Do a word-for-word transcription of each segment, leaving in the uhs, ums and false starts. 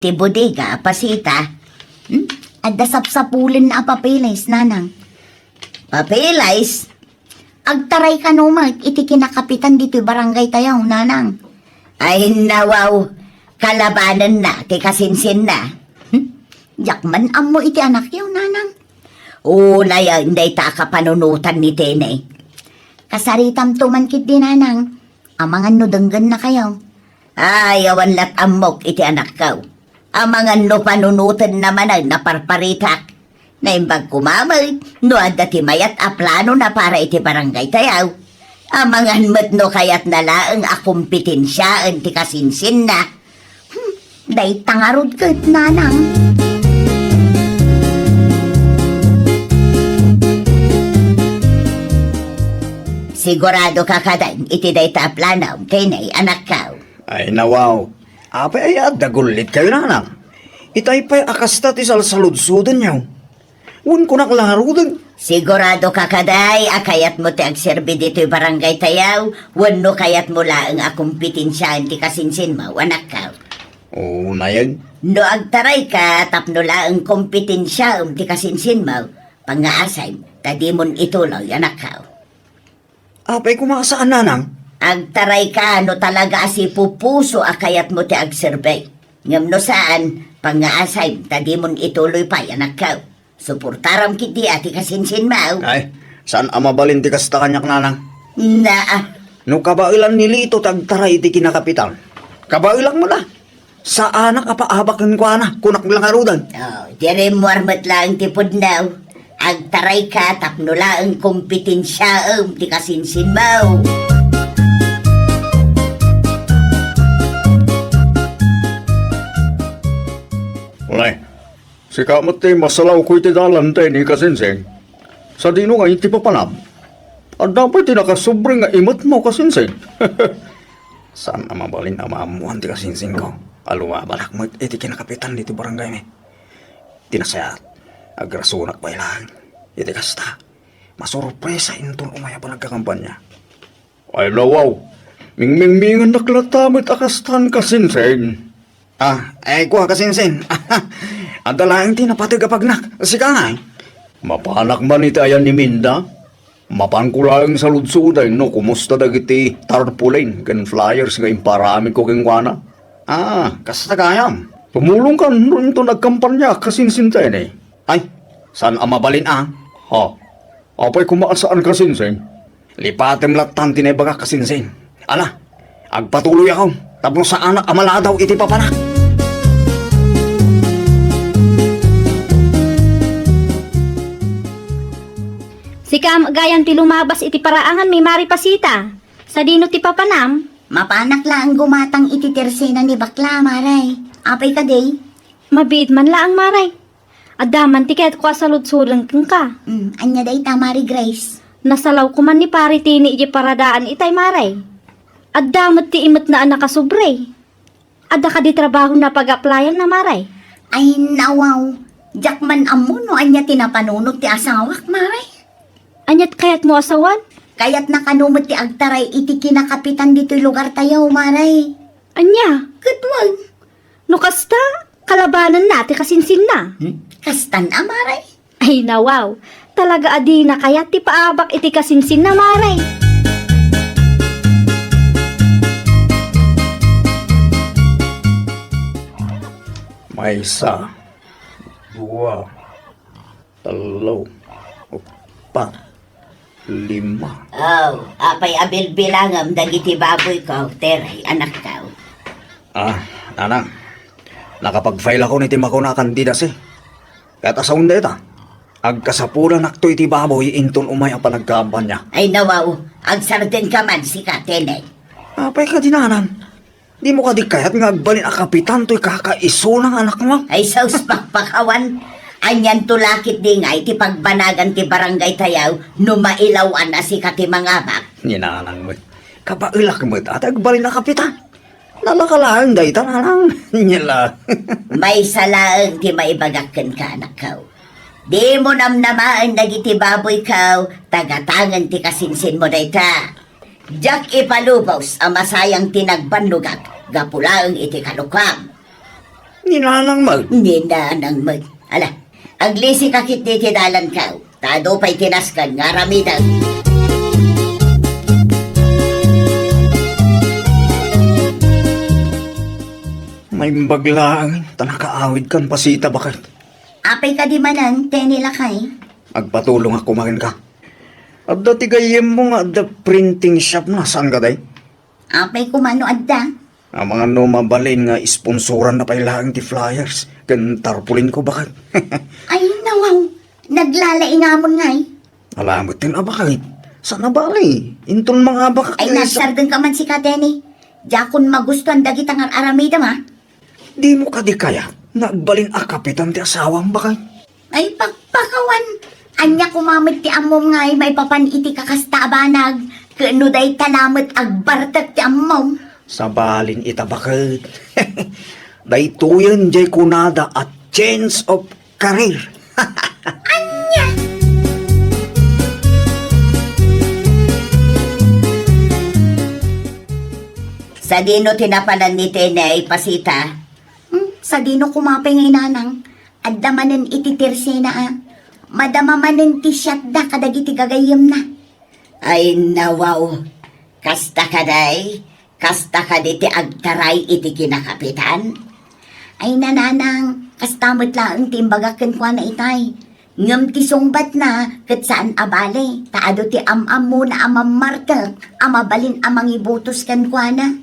ti bodega a pasita. Hmm? Adda sapsapulenna a papeles, nanang. Papeles? Agtaray kano met iti kinakapitan ditoy barangay tayo, nanang. Ay, nawaw, kalabanenna ti kasinsinna. Hmm? Diak man ammo iti anakyo, nanang. Unay, dayta a kapanunotan ni Tene. Kasaritamto man ketdi, nanang. Amangan no denggennakayo. Ay, awan lat ammok iti anakko. Amangan no panunotenna manen a parparitak. Naimbag koma met no adda ti mayat a planona para iti barangay tayo. Amangan met no kayatna laeng a kompetensiaen ti kasinsinna. Hmm, dayta ngarud ket, nanang. Sigurado ka kadi iti dayta a plano, Tene, anakko? Ay, nawaw. Apay aya adda gullitkayo, nanang? Itay pay a kasta ti salsaludsodenyo. Wen kunak la ngaruden. Sigurado ka kadi a kayatmo ti agserbi ditoy barangay tayo, wenno kayatmo laeng a kompetensiaen ti kasinsinmo, anakko? Unayen. No agtarayka tapno laeng kompetensiaem ti kasinsinmo, pangngaasayem ta dimon ituloy, anakko. Apay koma a saan, nanang? Agtarayka no talaga a sipupuso a kayatmo ti agserbi. Ngem no saan, pangngaasayem ta dimon ituloy pay, anakko. Suportaram ketdi a ti kasinsinmo. Ay, saan a mabalin ti kasta kaniak, nanang. Naa. No kabaelan ni Lito ti agtaray iti kinakapitan, kabaelak met a. Saanak a paabak kenkuana, kunak la ngaruden. Oh, ti rimmuar met laeng ti pudno. Agtarayka tapno laeng kompetensiaem ti kasinsinmo. Uy, sika met ti masalawko iti dalan, Tene, kasinsin. Sadino ngay ti papanam? Adda pay ti nakasobri nga imetmo, kasinsin. Saan a mabalin a maammoan ti kasinsinko a lumabanak met iti kinakapitan ditoy barangaymi. Ti nasayaat, agrasunak pay laeng. Iti kasta, masurpresa inton umay a panagkakampanya. Ay, nawaw. Mingmingmingannak latta met a kastan, kasinsin. Ah, ay, kua, kasinsin. Adda laeng ti napateg a pagnak. Sika ngay? Mapanak man iti ayan ni Minda? Mapanko laeng saludsoden no kumusta dagiti tarpaulin ken flyers nga imparamidko kenkuana. Ah, kasta gayam. Tumulongkan no inton agkampaniaak, kasinsin, Tene. Ay, saan a mabalin a. Ha? Apay koma a saan, kasinsin? Lipatem lattan ti naibagak, kasinsin. Ala, agpatuloyakon tapno saanak a maladaw iti papanak. Sika met gayam ti lumabas iti paraanganmi, Mari Pasita. Sadino ti papanam? Mapanak laeng gumatang iti tersena ni bakla, Mari. Apay kadi? Mabiit man laeng, Mari. Adda man ti kayatko a saludsoden kenka. Mm, ania dayta, Mari Grace? Nasalawko man ni Pari Tini idiay paradaan itay, Mari. Adda met ti imetna a nakasobri. Adda kadi trabahona a pag-applyan-na, Mari? Ay, nawaw. Diak man ammo no ania ti napanunot ti asawak, Mari. Ania ti kayatmo a sawen? Kayatna kano met ti agtaray iti kinakapitan ditoy lugartayo, Mari. Ania? Ket wen. No kasta, kalabanenna ti kasinsinna. Hmm? Kastan a, Mari? Ay, nawaw. Talaga a dina kayat ti paabak iti kasinsinna, Mari. Maysa, dua, tello, uppat, lima. Aw, apay a bilbilangem dagiti baboyko, Tere, anakko? Ah, nanang, nakapag-file-akon iti makuna a kandidasi. Ket a sawen dayta, agkasapulanakto iti baboy inton umay a panagkampanya. Ay, nawaw, agsardenka man, sika, Tene. Apay kadi, nanang? Dimo kadi kayat nga agbalin a kapitan toy kakaisuna nga anakmo? Ay, sus, pakpakawan. Anianto la ketdi nga iti pagbanagan ti barangay tayo no mailawan a sika ti mangabak? Ni nanang met. Kabaelak met a ti agbalin a kapitan. Nalaka laeng dayta, nanang. Nia la. Maysa laeng ti maibagak kenka, anakko. Dimo namnamaen dagiti baboyko, ta gatangen ti kasinsinmo dayta. Diak ipalubos a masayang ti nagbannogak gapu laeng iti kalokuam. Ni nanang met. Ni nanang met. Ala, aglisika ketdi ti dalanko. Ta adu pay ti nasken nga aramidek. Naimbag laeng ta nakaawidkan, Pasita, baket. Apay kadi manen, Teni, lakay? Agpatulongak koma kenka. Adda ti gayyemmo nga adda printing shop na, saan kadi? Apay koma no adda? Amangan no mabalin nga sponsoranna pay laeng ti flyers ken tarpaulinko, baket. Ay, nawaw. Naglalaingamon ngay. Ala met ti abaket. Saan a bale. Inton mangabakak, ay, nagsardengka man sika, Teni. Diakon magustuan dagita nga ar-aramidem, a. Dimo kadi kayat nga agbalin a kapitan ti asawam, baket? Ay, pakpakawan. Ania koma met ti ammom nga ay maipapan iti kakasta a banag, ken no dayta lamet agbartek ti ammom? Sabalin ita, baket. Daytoyen diay kunada a change of career. Ania? Sadino ti napanan ni Teni, Pasita? Hmm, sadino koma pay ngay, nanang? Adda manen iti tersena, a. Madama manen ti siatda kadagiti gagayyemna. Ay, nawaw. Kasta kadi? Kasta kadi ti agtaray iti kinakapitan? Ay, nanang, kasta met laeng ti imbagak kenkuana itay. Ngem ti sungbatna ket saan a bale, ta adu ti am-ammona a mammartek a mabalin a mangibutos kenkuana.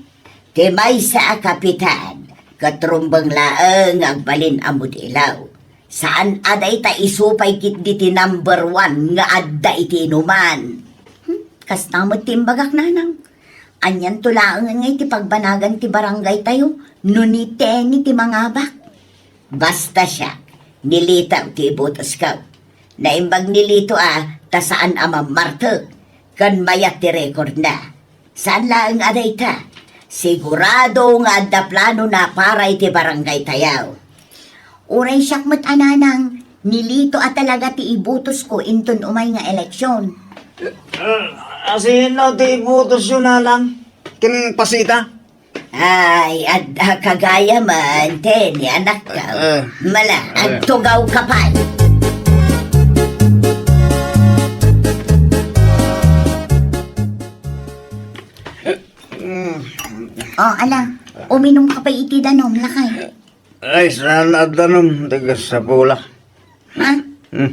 Ti maysa a kapitan, ket rumbeng laeng nga agbalin a modelo. Saan a dayta isu pay ketdi ti number one nga adda iti inuman. Hmm, kasta met ti imbagak, nanang. Anianto laengen nga iti pagbanagan ti barangaytayo no ni Teni ti mangabak? Basta siak, ni Lito ti ibutosko. Naimbag ni Lito a ta saan a mammartek, ken mayat ti recordna. Saan laeng a dayta. Sigurado nga adda planona para iti barangaytayo. Uray siak met a, nanang, ni Lito a talaga ti ibutosko inton umay nga eleksyon. Ah, sino ti ibutosyo, nanang? Ken Pasita? Ay, adda kagayam, Teni, anakko. Ah. Mala, ah, agtugawka pay. Mm. O, ala, uminumka pay iti danum, lakay. Ay, saan a danum, ti kasapula. Ha? Hmm.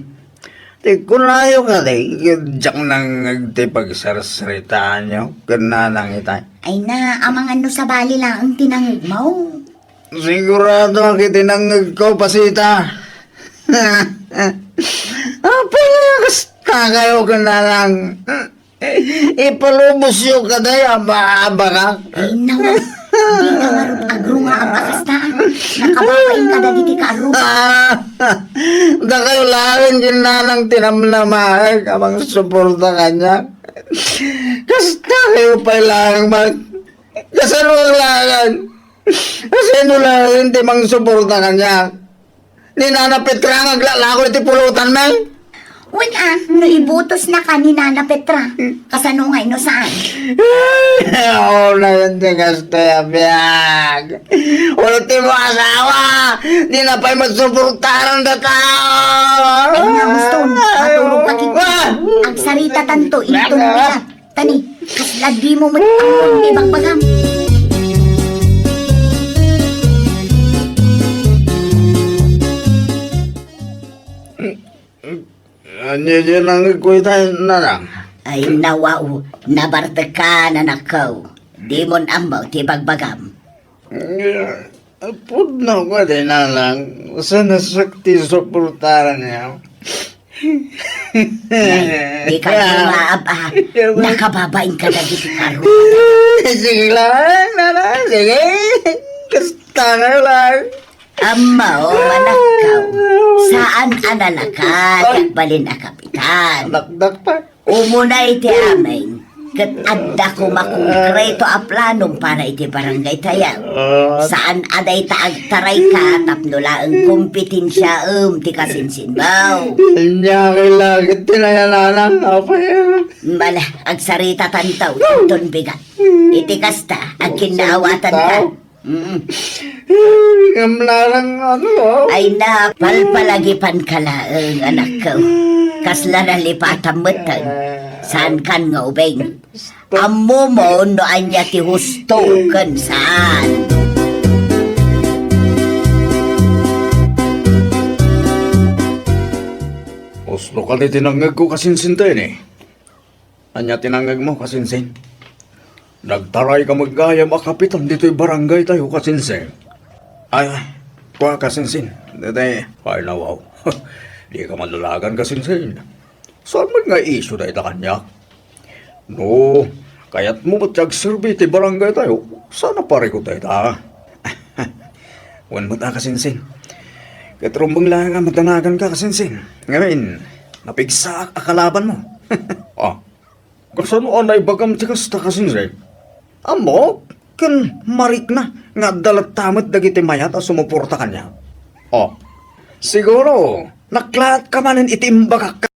Ti kunayo kadi, diak nangngeg ti pagsarsaritaanyo ken nanang itay. Ay na, amangan no sabali laeng ti nangngegmo. Sigurado ak iti nangngegko, Pasita. Apay nga kasta kayo ken nanang? Ipalubosyo kadi a maabakak. Ay, nawa. Dika ngarud agrungaag a kasta. Nakababain kadagiti kaarrubak. Ah, dakayo laeng ken nanang ti namnamaek a mangsuporta kaniak. Kasta kayo pay laeng man. Kasano laeng? Kasano laeng ti mangsuporta kaniak? Ni Nana Petra nga aglalako iti pulutanmi? Wen a, no ibutosnaka ni Nana Petra, kasano ngay no saan? Ay, awan ti kastoy a biag. Ultimo asawa, di na pay masuportaran dataon. Ay nga, Muston, maturog ka kit. Ah! Agsarita tanto, inton bigat. Tani, kasla dimo met ammon ti bagbagam. Ania diay nangngegko ita, nanang? Ay, nawaw, nabartekka, nanakko. Dimon ammo ti bagbagam. Pudno kadi, nanang, sa nasakti suportaranyo. Ay, di ka maab, ah. Nakababain ka dagiti kaarrubak. Sige lang, nanang, sige. Kasta nga lang. Ammo, anakko, saan a nalaka ti agbalin a kapitan. Dakdakpet. Umuna iti amin, ket adda koma konkreto a planom para iti barangaytayo. Ah. Saan a dayta agtarayka tapno laeng kompetensiaem ti kasinsinmo. Ania la ket ti nayanan, apay? Mala, agsaritatanto, inton bigat. Iti kasta, agkinnaawatanka. Mm. Ngem narang ano, oh. Ay na, palpalagipan ka laeng, anakko. Kasla nalipatam metten. Saan kan nga ubing? Ammomon no ania ti husto ken saan. Husto ka ti tinangngegko, Kasinsin, Teni. Ania ti nangngegmo, Kasinsin? Nagtaray ka met gayam a kapitan ditoy barangay tayo, Kasinsin. Ay, kua, Kasinsin. Dede, ay, nawaw. Di ka manlalagan, Kasinsin. Saan met nga isyu dayta kaniak? No, kayatmo met ti agserbi ti barangay tayo, saan a parikut dayta. Wen met a, Kasinsin. Ket rumbeng laeng a madanagan ka, Kasinsin. Ngamin, napigsaak a kalabanmo. Ah, kasano a naibagam ti kasta, Kasinsin? Ammok, ken marikna nga adda latta met dagiti mayat a sumuporta kaniak. Oh, siguro, naklaat ka manen iti imbagak.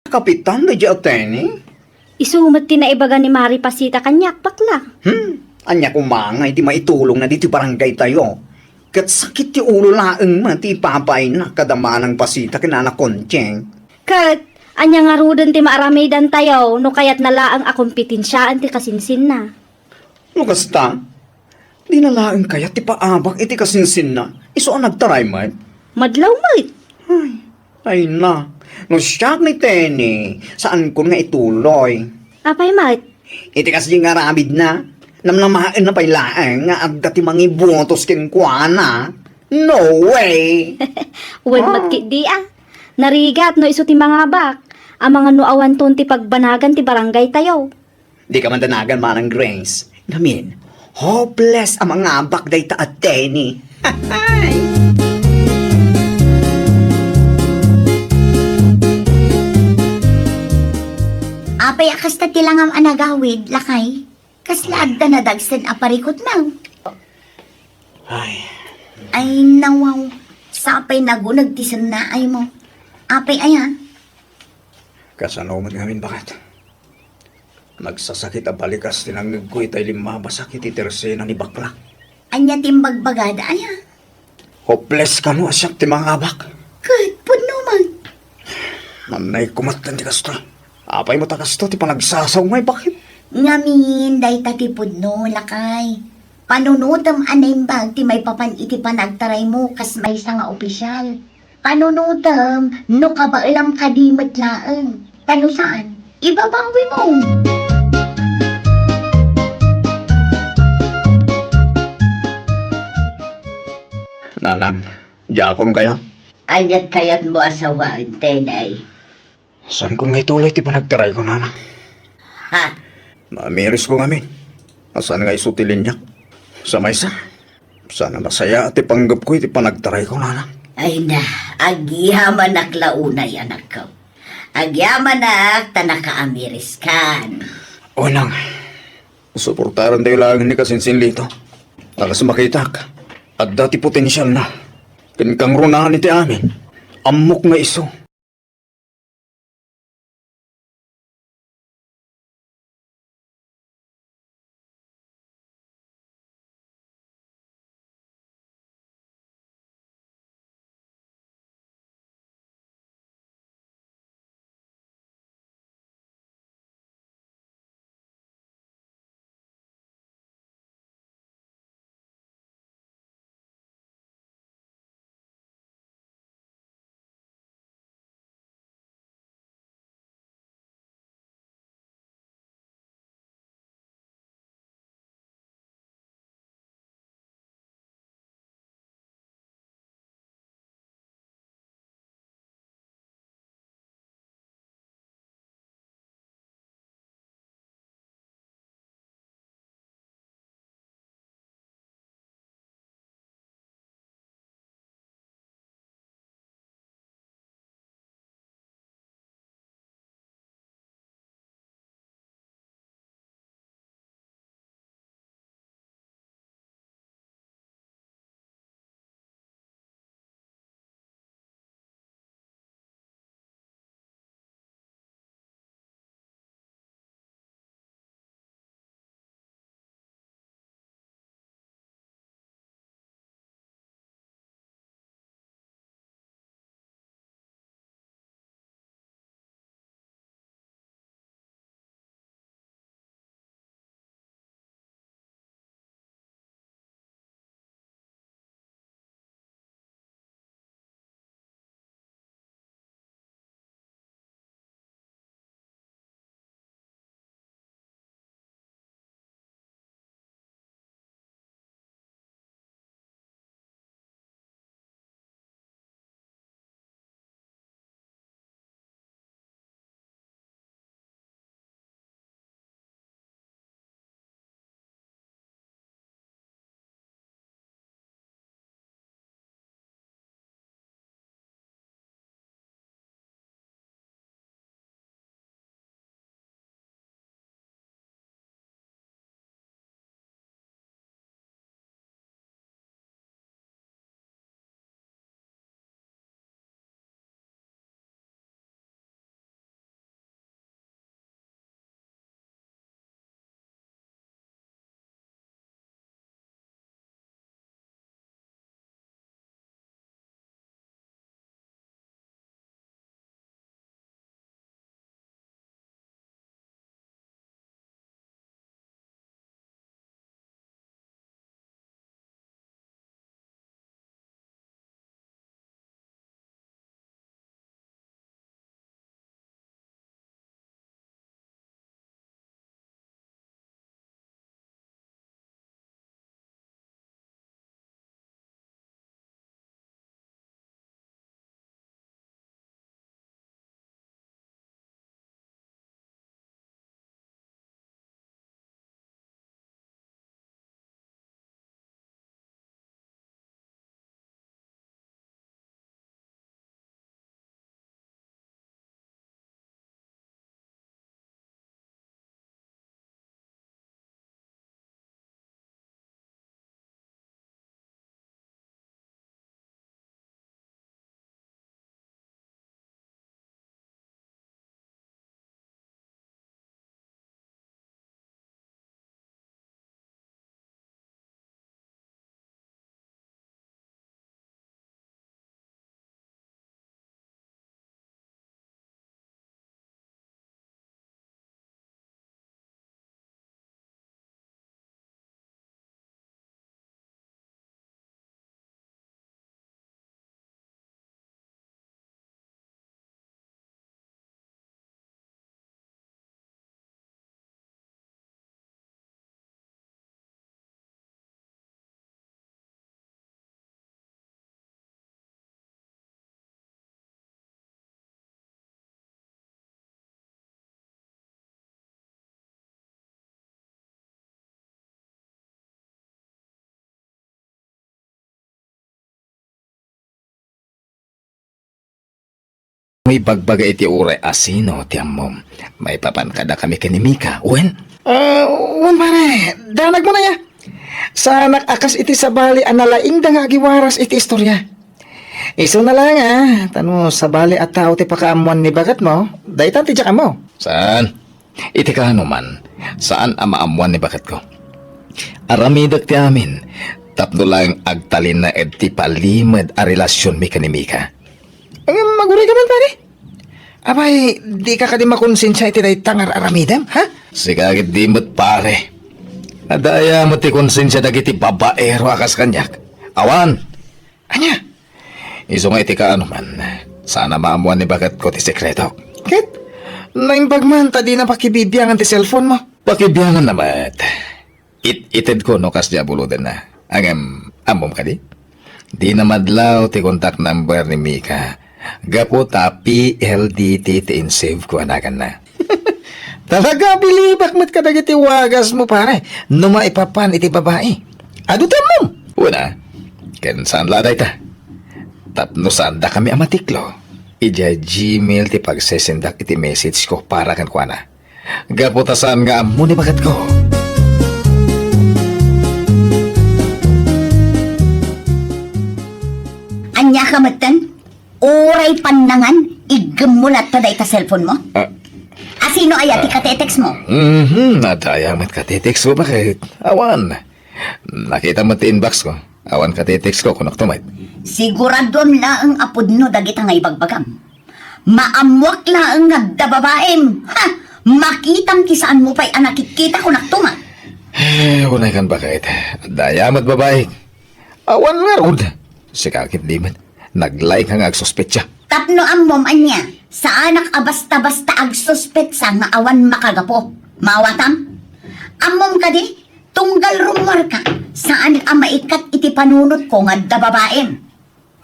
Kapitan, daydi a Teni? Isu met ti naibaga ni Mari Pasita kaniak, bakla. Hmm, ania koma ngay ti maitulongna ditoy barangay tayo? Ket sakit ti ulo laeng met ti ipapaayna kada Manang Pasita ken Nana Conching. Ket ania ngaruden ti maaramidan tayo no kayatna laeng a kompetensiaen ti kasinsinna? No kasta, dina laeng kayat ti paabak iti kasinsinna, isu a nagtaray met. Madlaw met. Ay, ay na. No siak ni Teni, saankon nga ituloy. Apay met? Iti kasdi nga aramidna, namnamaenna pay laeng nga adda ti mangibotos kenkuana. No way! Wen met ketdi a. Narigat no isu ti mangabak. Amangan no awanton ti pagbanagan ti barangay tayo. Di ka mandanagan, Manang Grace. Ngamin, hopeless a mangabak dayta a Teni. Apay a kasta ti langam a nagawid, lakay? Kasla adda nadagsen a parikutmo? Ay. Ay, nawaw. Sapay naguneg ti sennaaymo. Apay aya? Kasano met ngamin, baket? Nagsasakit a balikas ti nangngegko itay limmabasak iti tersena ni Bakla. Ania ti imbagbagada aya? Hopeless kano a siak ti mangabak. Ket pudno man. Nannay kumatten ti kastoy. Apay met a kasto ti panagsasaw ngay, baket? Ngamin, dayta ti pudno, lakay. Panunotem a naimbag ti maipapan iti panagtaraymo kas maysa nga opisial. Panunotem no kabaelam kadi met laeng. Ta no saan, ibabawimo. Nanang, diakon kaya? Ania't kayatmo a sawaen, Tenay? Saankon nga ituloy ti panagtarayko, Nanang. Ha? Naamirisko ngamin. Saan nga isu ti liniak. Sa maysa, saan a nasayaat ti panggepko iti panagtarayko, Nanang. Ay na, agyamanak la unay, anakko. Agyamanak ta nakaamiriskan. O, Nang, suportarantayo laeng ni Kasinsin Lito. Ta kas makitak, adda ti potensialna. Ken kangrunaan iti amin, ammok nga isu. Ibagbaga iti uray a sino ti ammom. Maipapan kadakami ken ni Mika, wen? Ah, wen, pare. Danagmo na ya. Saanak a kas iti sabali a nalaingda nga agiwaras iti istoria. Isuna laeng, ah, ta no sabali a tao ti pakaammoan ni baketmo, daytan ti diak ammo. Saan? Iti kaanoman, saan a maammoan ni baketko. Aramidek ti amin, tapno laeng agtalinaed ti palimed a relasionmi ken ni Mika. Ngem aguray ka man, pare? Apay, dika kadi makonsensia iti dayta nga ar-aramidem, ha? Sika ket di met, pare. Adda aya met ti konsensia dagiti babaero a kas kaniak? Awan. Ania? Isu nga iti kaanoman, saan a maammoan ni baketko ti sekreto. Ket naimbag man ta dina pakibibiangan ti cellphone-mo. Pakibianganna met. It-itedko no kasdiay a bulodenna. Ngem, ammom kadi? Dina madlaw ti contact number ni Mika. Gapu ta P L D T ti insave ko a naganna. Talaga, bilibak met kadagiti wagasmo, pare, no maipapan iti babai. Adu ti ammom? Una, ken saan la dayta? Tapno saandakami a matiklo, idiay Gmail ti pagsesendak iti message ko para kenkuana. Gapu ta saan nga ammo ni baketko. Ania ka metten? Uray pannangan, iggemmo latta dayta cellphone-mo? Ah. Asino aya ti katetext-mo? Mhm, adda aya met katetext-ko, baket? Awan. Nakita met ti inbox ko. Awan katetext-ko, kunak to met. Siguraduam laeng a pudno dagita nga ibagbagam. Maammoak laeng nga adda babaim. Ha! Makitam ti saanmo pay a nakikita, kunak to met. Eh, unay kan, baket. Adda aya met babai. Awan ngarud. Sika ket di met. Naglaing ka nga agsuspetsa. Tapno ammom ania, saanak a basta-basta agsuspetsa nga awan makagapu. Maawatam? Ammom kadi, tunggal rummuarka, saan a maikat iti panunotko nga adda babaim.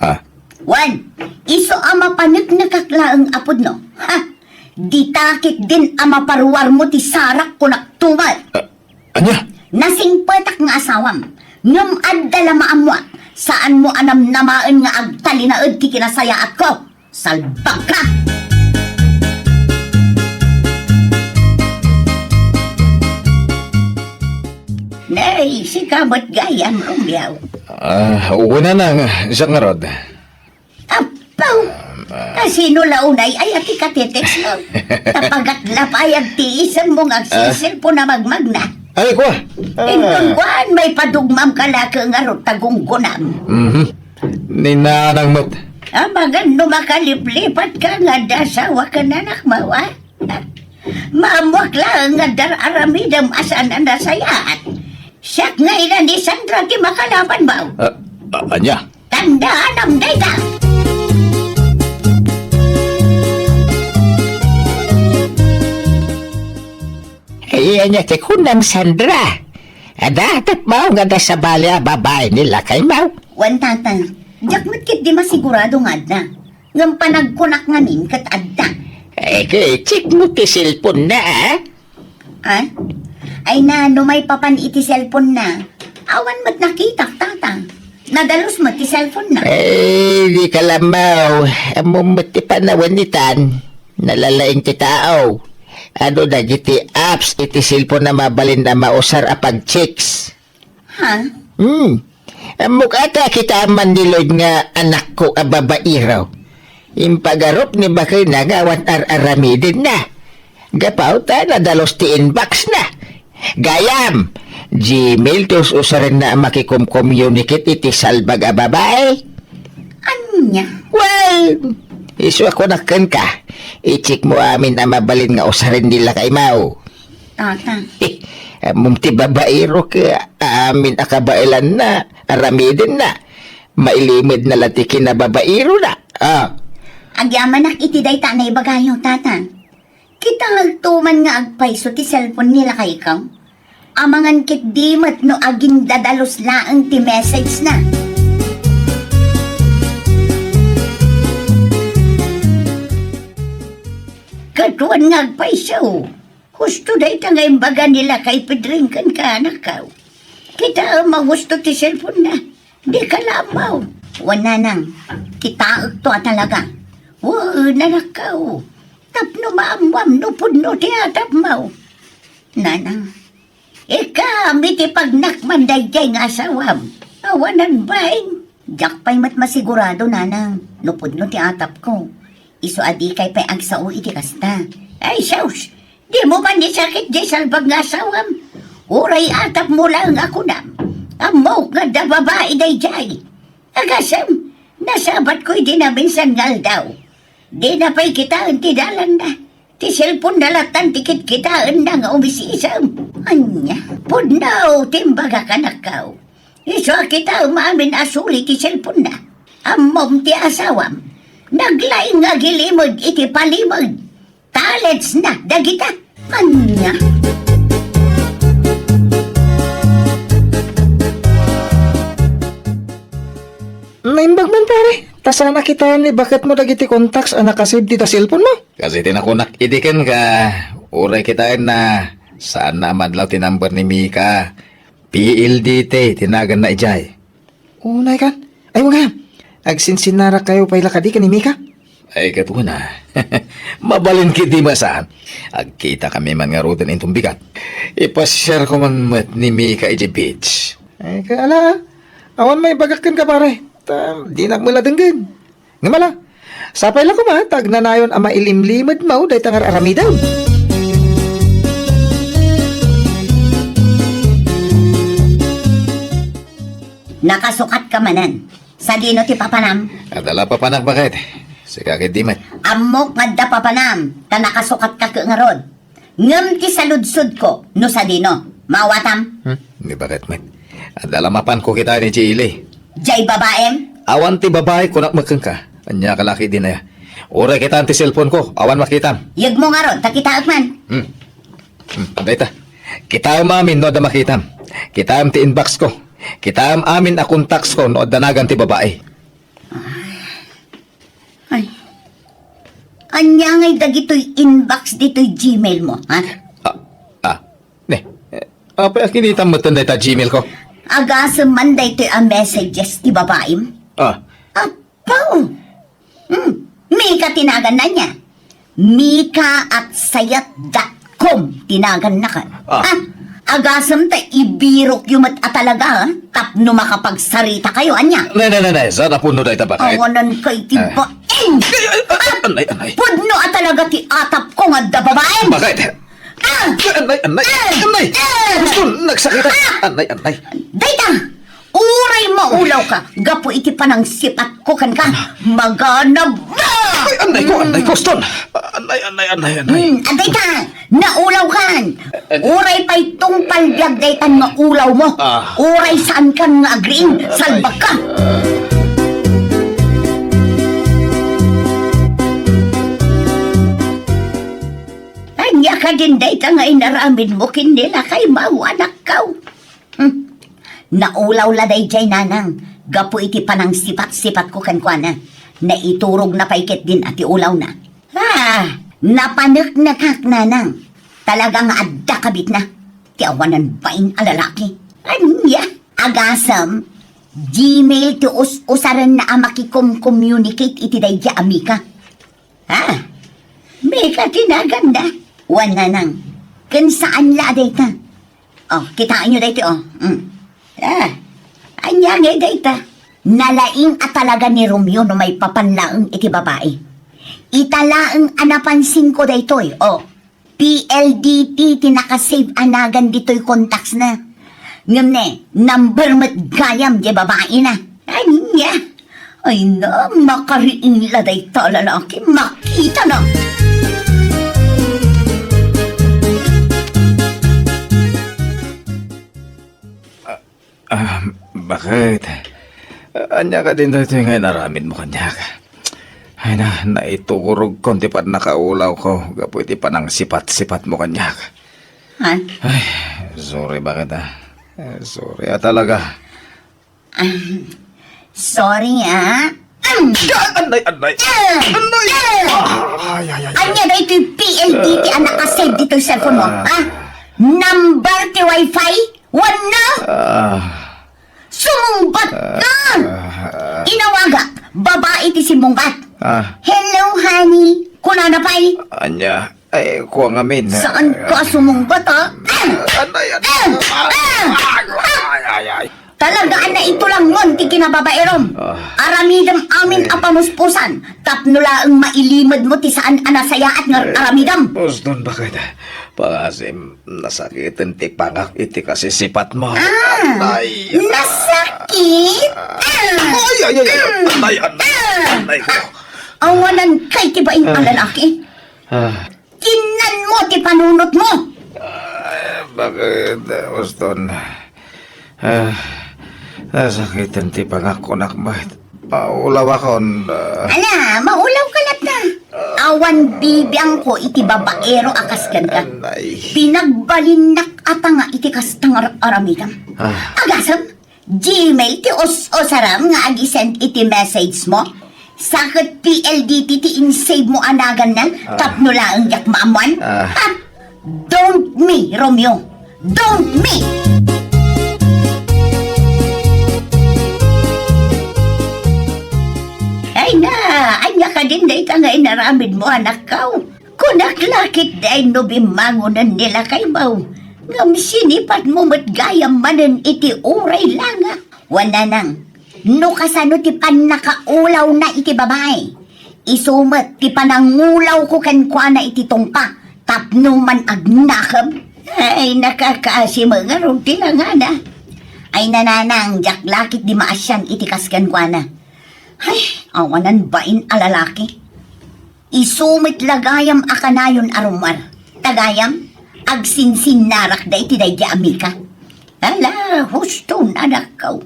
Ah. Wen, isu a mapaneknekak laeng a pudno. Ha! Dita ketdin a maparuarmo ti sarak, kunak to met. Ah, ania? Nasingpetak nga asawam, ngem adda la maammoak, saanmo a namnamaen nga agtalinaed ti kinasayaatko. Salbagka! Nay, sika met gayam, Romeo. Ah, wen, Nanang, siak ngarud. Apaw! Ah. Asino la unay aya ti katetext-mo? Tapagat la pay agtiisemmo nga agsiselpon a magmagna. Ay, kua! Ah. Inton kuan, maipadugmam ka la ket ngarud ta gunggonam. Mhm. Ni Nanang met. Amangan no makaliplipat ka nga adda asawa ken anakmo, a? Maammoak laeng nga adda ar-aramidem a saan a nasayaat. Siak nga ina ni Sandra ti makalabanmo. Ah, ah, ania? Tandaanam dayta. Ay, ania ti kunam, Sandra? Adda tapmaw nga adda sabali a babai ni lakaymaw? Wen, tata. Diak met ketdi masigurado nga adda. Ngem panagkunak ngamin ket adda. Ay, ket check mo ti cellphone na, ah? Ah? Ay na, no maipapan iti cellphone na, awan met nakitak, tata. Nadalus met ti cellphone na. Ay, di ka lamaw. Ammom met ti panawen itan. Nalalaing ti tao. Adu dagiti apps iti cellphone a mabalin a mausar a pag-checks. Ha? Hmm. Ammok ata a kitaem man ni Lloyd nga anakko a babairo. Impagarup ni bakayna nga awan ar-aramidenna. Gapu ta nadalus ti inbox na. Gayam, Gmail ti us-usarenna a makikomcommunicate iti salbag a babai. Ania? Well, isu a kunak kenka, i-check mo amin a mabalin nga usaren ni lakaymaw. Tata. Eh, ammom ti babairo ket amin a kabaelanna, aramidenna. Mailimedna la ti kinababairona. Ah. Agyamanak iti dayta a naibagayo, tata. Kitaekto man nga agpayso ti cellphone ni lakayko. Amangan ketdi met no agindadalus laeng ti message-na. Ket wen nga agpayso, husto dayta nga imbaga ni lakay Pedring kenka, anakko. Kitaem a husto ti cellphone-na. Dika lamaw. Wen, nanang, kitaekto a talaga. Wen, anakko, tapno maammoam no pudno ti atapmo. Nanang, ikam iti pagnakman daydiay nga asawam. Awanan bain. Diak pay met masigurado, nanang, no pudno ti atapko. Isu a dikay pay agsao iti kasta. Ay, sus! Dimo panisakit diay salbag nga asawam. Uray atapmo laeng a kunam. Ammok nga adda babai daydiay. Agasem, nasabatko idi naminsan nga aldaw. Dina pay kitaen ti dalanna. Ti cellphone-na lattan ti kitkitaenna nga umisisem. Ania, pudno ti imbagak, anakko. Isu a kitaem amin a suli ti cellphone-na. Ammom ti asawam. Naglaing nga agilimed iti palimed. Talents na dagita. Ania? Naimbag man, pare. Ta saan a kitaen ni baketmo dagiti contacts a nakasave dita cellphone-mo. Kas iti nakunak idi kenka, uray kitaenna, saanna a madlaw ti number ni Mika. P L D T ti naganna idiay. Unay kan? Ay, wen gayam. Agsinsinarakayo pay la kadi ken ni Mika? Ay, ket wen a. Mabalin ketdi met saan. Agkitakami man ngaruden inton bigat. Ipasiarko man met ni Mika idiay beach. Ay, ket ala, a. Awan maibagak kenka, pare. Ta, dinak met la denggen. Ngem ala, sapay la koma ta agnanayon a mailimlimedmo dayta nga ar-aramidem. Nakasukatka manen. Sadino ti papanam? Adda la papanak, baket. Sika ketdi met. Ammok nga adda papanam, ta nakasukatka ket ngarud. Ngem ti saludsodko, no sadino? Maawatam? Hmm? Ni baket met. Adda la mapanko kitaen idiay ili. Diay babaim? Awan ti babai, kunak met kenka. Ania ka la ketdin aya? Uray kitaem ti cellphone-ko, awan makitam. Yegmo ngarud, ta kitaek man. Hmm. Hmm, dayta. Kitaem amin no adda makitam. Kitaem ti inbox-ko. Kitaem amin a contacts-ko no adda nagan ti babai. Ay. Ania ngay dagitoy inbox ditoy Gmail-mo, ha? Ah, ah, ne, eh, apay a kinitam metten dayta Gmail-ko? Agasem man daytoy a messages ti babaim? Ah. Apo! Hmm, Mika ti naganna ania? Mika at sayat dot com ti naganna kan. Ah. Ah, agasem ta ibirokyo met a talaga, ah, tapno makapagsarita kayo, ania? Nay, nay, nay, nay, saan a pudno dayta, baket? Awanan kay ti bain! Ay, ay, ay, anay, anay. Pudno a talaga ti atapko nga adda babaen! Baket? Ah! Anay, anay, ah! Anay! Ah! Gusto, nagsakit, ah! Anay, anay. Dayta! Uray maulawka, gapu iti panangsipatko kenka, maganabka! Ay, anay ko, anay ko, Ston! Anay, anay, anay, anay. Hmm, adda ita, naulawkan. Uray pay tungpal biag daytan nga ulawmo. Ah. Uray saankan nga agriing, salbagka. Ania kadin dayta nga inaramidmo ken ni lakaymo, anakko? Hmm. Naulaw la daydiay, nanang, gapu iti panangsipat-sipatko kenkuana. Naiturogna pay ketdin a ti ulawna. Ah, napaneknekak, nanang. Talaga nga adda kabitna. Ti awanan bain a lalaki. Ania? Agasem, Gmail ti us-usarenna a makikom-communicate iti daydiay a Mika. Ah, Mika ti naganna. Wen, nanang. Ken saan la a dayta. Oh, kitaenyo daytoy, oh. Mm. Ah, ania ngay dayta? Nalaing a talaga ni Romeo no maipapan laeng iti babai. Ita laeng a napansinko daytoy, oh. P L D T ti nakasave a nagan ditoy contacts-na. Ngem ne, number met gayam diay babaina. Ania? Ay na, makariing la dayta a lalaki, makitana. Ah, baket? Ania kadin daytoy nga inaramidmo kaniak? Ay na, naiturogkon ti pannakaulawko gapu iti panangsipat-sipatmo kaniak. Ha? Ay, sorry, baket, ah. Eh, sorry, ah, talaga. Ah, sorry, ah. Am! Ah, anay, anay. Ah! Anay! Ah! Ah, ay, ay, ay, ay. Ania daytoy P L D T a nakasave ditoy cellphone-mo, ah, ha? Number ti wifi? Wenno? Ah. Sumungbat ka! Ah. Inawagak, babai ti simmungbat. Ah. Hello, Honey, kunana pay. Ania? Ay, kua ngamin. Saan ka sumungbat, ha? Anay, anay. Ah! Ah! Ay, ay, ay. Talaga, ana, ito lang mon ti kinababaerom. Ah. Aramidem amin a pamuspusan. Tapno laeng mailimedmo ti saan a nasayaat nga aramidem. Uston, baket. Pangasim, nasakiten ti pangak iti kasisipatmo. Ah, anay. Nasakit? Ah. Ay, ay, ay, ay. Anay, anay. Anay ko. Awanan kay ti bain a lalaki. Ah. Kinnanmo ti panunotmo. Ah, baket, Uston? Ah, nasakiten ti pangakkunak met. Maulawakon, ah. Ala, maulaw ka latta. Awan bibiangko iti babaero a kas kenka. Anay. Pinagbalinnak a tanga iti kasta nga ar-, aramidem. Ah. Agasem, Gmail ti us-usaram nga agi-send iti message mo? Sa ket P L D T ti in-save mo a naganna, ah, tapno laeng diak maammuan? Ah. Ah, don't me, Romeo. Don't me! Ay na, ania kadin dayta nga inaramidmo, anakko? Kunak la ketdin no bimmangonen ni lakaymo, ngem sinipatmo met gayam manen iti uray langa. Wen nanang, no kasano ti pannakaulawna iti babai, isu met ti panangulawko kenkuana iti tungpa tapno man agnakem. Ay, nakakaasi met ngarud ti langana. Ay, nanang, diak la ketdi maasian iti kas kenkuana. Ay, awanan bain a lalaki. Isu met la gayam a kanayon a rummuar. Ta gayam, agsinsinnarak daydi daydi a Mika. Ala, huston, anakko.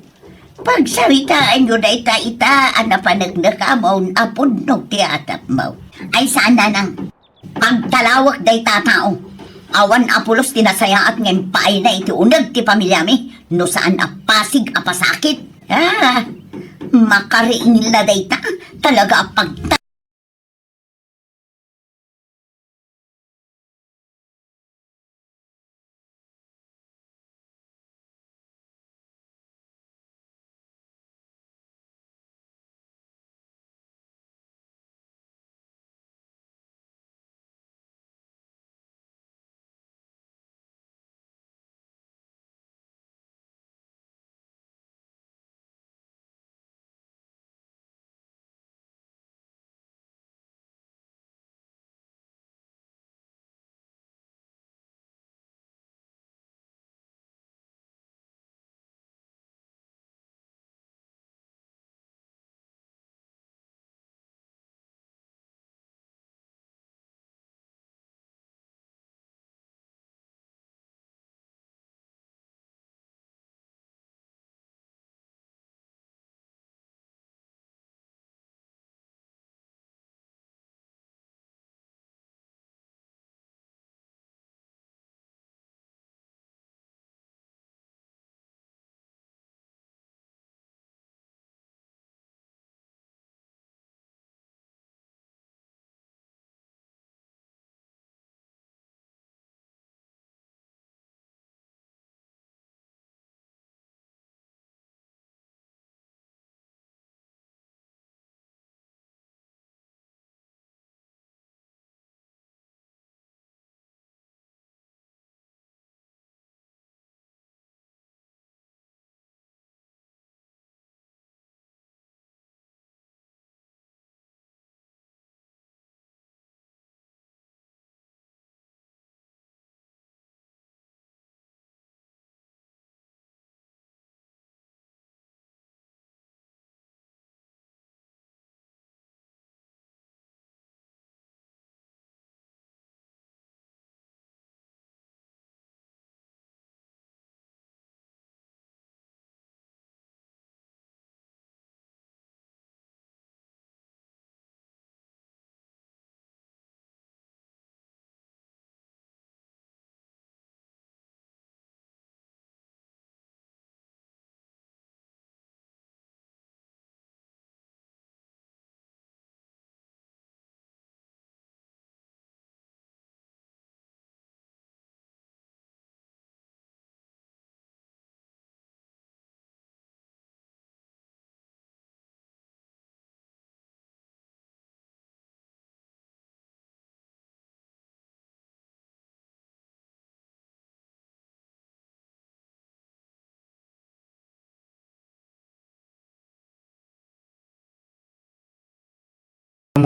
Pagsaritaenyo dayta ita a napaneknekamon a pudno ti atapmo. Ay, saan, nanang. Pagtalawek dayta a tao. Awan a pulos ti nasayaat nga impaayna iti uneg ti pamiliami no saan a pasig a pasakit. Ah, makariingil la dayta. Talaga a pagta-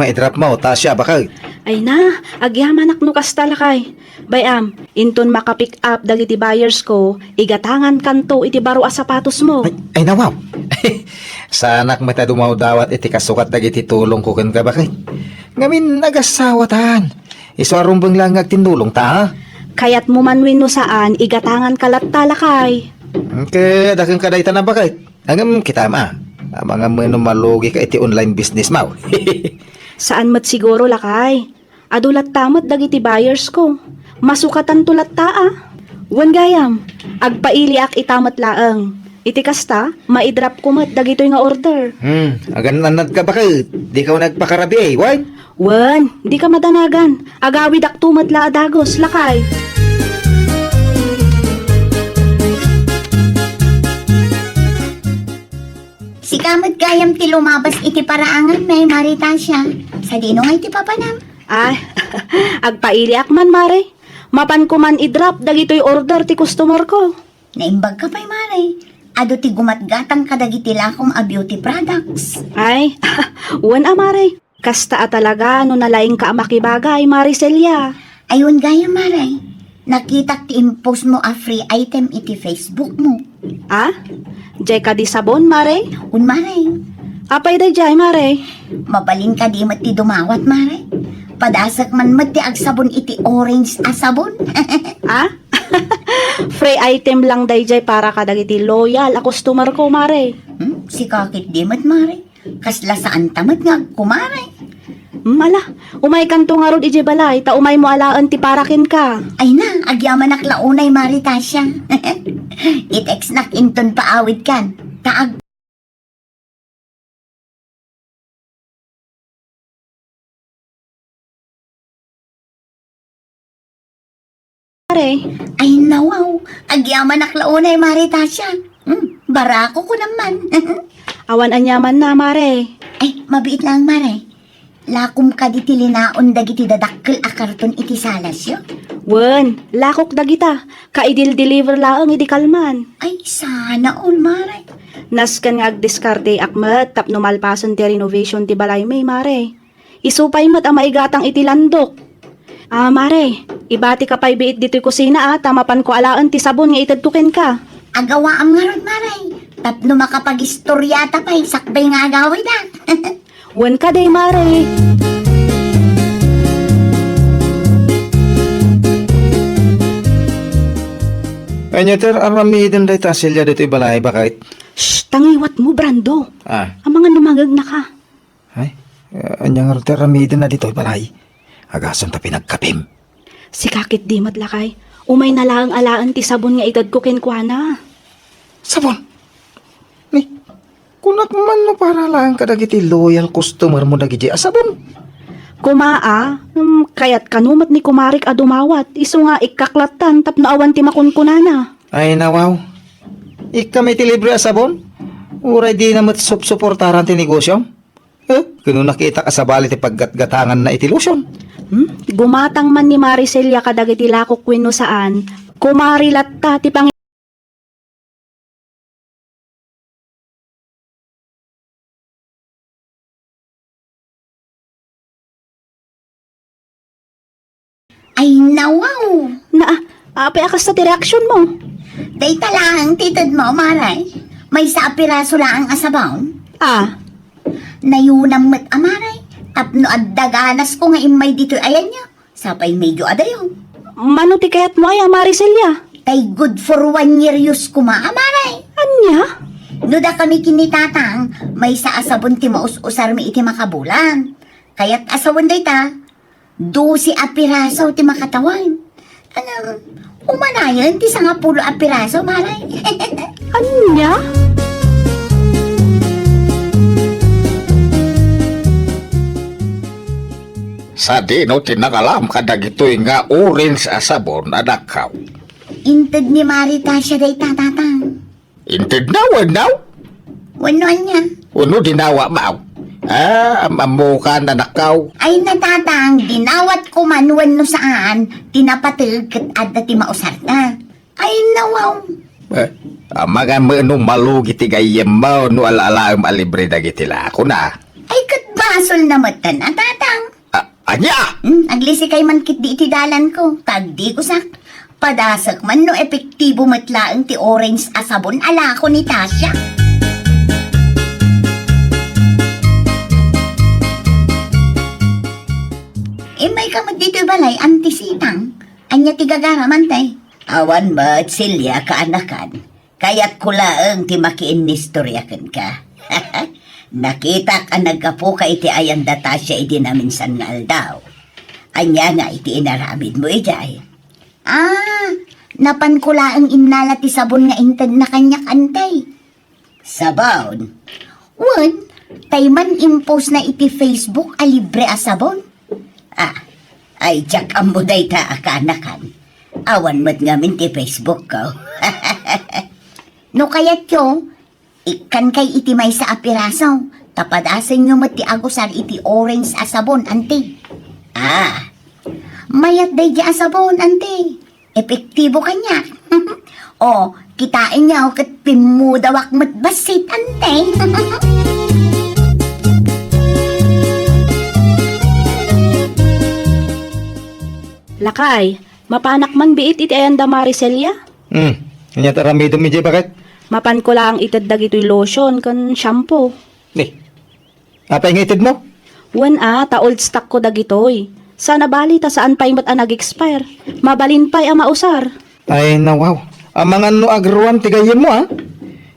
Maidrapmo, Tasha, baket. Ay na, agyamanak no kasta, lakay. Bay-am, inton maka-pick up dagiti buyers ko, igatangankanto iti baro a sapatosmo. Ay, ay, nawaw. Saanak met a dumawdawat iti kasukat dagiti tulongko kenka, baket. Ngamin, agasawatan. Isu a rumbeng laeng nga agtinnulongta, ha? Kayatmo man wenno saan, igatanganka latta, lakay. Ket, adda kenka dayta, baket. Ngem kitam, a. Amangan no malugika iti online businessmo. Saan met siguro, lakay. Adu latta met dagiti buyers ko. Masukatanto latta, a. Wen gayam, agpailiak ita met laeng. Iti kasta, maidrapko met dagitoy nga order. Hmm, agan-annadka, baket. Dika nagpakarabii, wen? Wen, dika madanagan. Agawidakto met la a dagus, lakay. Sika met gayam ti lumabas iti paraanganmi, Mari Tasha. Sadino ngay ti papanam? Ay, agpailiak man, Mare. Mapanko man i-drop dagitoy order ti customer ko. Naimbagka pay, Mare. Adu ti gumatgatang kadagiti lakom a beauty products. Ay, wen a, Mare. Kasta a talaga no nalaingka a makibagay, Mare Celia. Ay, wen gayam, Mare. Nakitak ti impostmo a free item iti Facebookmo. A? Diay kadi sabon, Mare? Wen, Mare. Apay daydiay, Mare? Mabalin kadi met ti dumawat, Mare? Padasek man met ti agsabon iti orange a sabon. A? Free item lang daydiay para kadagiti loyal a customer ko, Mare. Hmm? Sika ketdi met, Mare. Kasla saanta met nga agkumare. Hmm, ala, umaykanto ngarud idiay balay, ta umaymo alaen ti para kenka. Ay na, agyamanak la unay, Mari Tasha. I-textnak inton paawidkan. Ta ag- Mare. Ay, nawaw. Agyamanak la unay, Mari Tasha. Hmm, barako ko naman. Awan aniamanna, Mare. Ay, mabiit lang, Mare. Lakom kadi ti linaon dagiti dadakkel a karton iti salasyo? Wen, lakok dagita. Kaidil-deliver laeng idi kalman. Ay, sana all, Mare. Nasken nga agdiskarteak met tapno malpasen ti renovation ti balaymi, Mare. Isu pay met a maigatang iti landok. Ah, Mare, ibatika pay biit ditoy kusina, a, ta mapanko alaen ti sabon nga itedko kenka. Agawaam ngarud, Mare, tapno makapagistoryata pay sakbay nga agawidak. Wen kadi, Mare. Ania ti aramiden dayta, Celia, ditoy balay, baket? Shh, ta ngiwatmo, Brando. Ah. Amangan no mangegnaka. Ay, eh, ania ngarud ti aramidenna ditoy balay? Agasem ta pinagkapim. Sika ketdi met, lakay. Umayna laeng alaen ti sabon nga itedko kenkuana. Sabon? Ni, kunak man no para laeng kadagiti loyal customer mo dagidiay a sabon. Koma, a, hmm, kayat kano met ni kumarik a dumawat, isu nga ikkak lattan tapno awan ti makunkunana. Ay, nawaw. Ikkam iti libre a sabon? Uray dina met supsuportaran ti negosiom? Eh, kuno nakitak a sabali ti paggatgatanganna iti lotion. Hmm? Gumatang man ni Mari Celia kadagiti lakok wenno saan, kumari latta ti pangi- Ay, nawaw! Na, apay a kasta ti reaksionmo? Dayta laeng ti itedmo, Mare. Maysa a piraso laeng a sabon. Ah. Nayunam met a, Mare. Tapno adda ganasko nga immay ditoy ayanyo. Sapay medyo adayo. Mano ti kayatmo aya, Mare Celia? Tay good for one year use koma a, Mare. Ania? No dakami ken ni Tatang, maysa a sabon ti maus-usarmi iti makabulan. Kayat a sawen dayta, dose a piraso ti makatawan. Ngem, umanayen ti sangapulo a piraso, Mare. Ania? Sadino ti nangalam kadagitoy nga orange a sabon, anakko? Inted ni Mari Tasha dayta, Tatang. Intedna wenno? Wenno ania? Wenno dinawatmo? Ah, am-ammokan, anakko. Ay, Tatang, dinawatko man wenno saan, ti napateg ket adda ti mausarta. Ay, nawaw. Eh, amangan met no malugi ti gayyemmo no ala-alaem a libre dagiti lakona. Ay, ket ba? Pasolna metten a, Tatang. A-, ania? Hmm, aglisikay man ketdi iti dalanko, ta agdigusak. Padasek man no epektibo met laeng ti orange a sabon a lako ni Tasha. Immayka met ditoy balay, Auntie Sitang. Ania ti gagaram, Auntie? Awan met, Celia, kaanakan. Kayatko laeng ti makiinnistorya kenka. Nakitak a naggapuka iti ayanda Tasha idi naminsan nga aldaw. Ania ngay ti inaramidmo idiay? Ah, napanko laeng innala ti sabon nga intedna kaniak, Auntie. Sabon? Wen, tay man impostna iti Facebook a libre a sabon. Ah, ay, diak ammo dayta a kaanakan. Awan met ngamin ti Facebook ko. No kayatyo, ikkankay iti maysa a piraso, ta padasenyo met ti agusar iti orange a sabon, Auntie. Ah. Mayat daydi a sabon, Auntie. Epektibo kaniak. O, kitaenyo ket pimmudawak met bassit, Auntie. Lakay, mapanak man biit iti ayanda Mare Celia? Hmm, ania ti aramidem idiay, baket? Mapanko laeng ited dagitoy lotion ken shampoo. Ni, apay nga itedmo? Wen a, ta old stock ko dagitoy. Saan a bali ta saan pay met a nag-expire. Mabalin pay a mausar. Ay, nawaw. Amangan no agruam ti gayyemmo, a?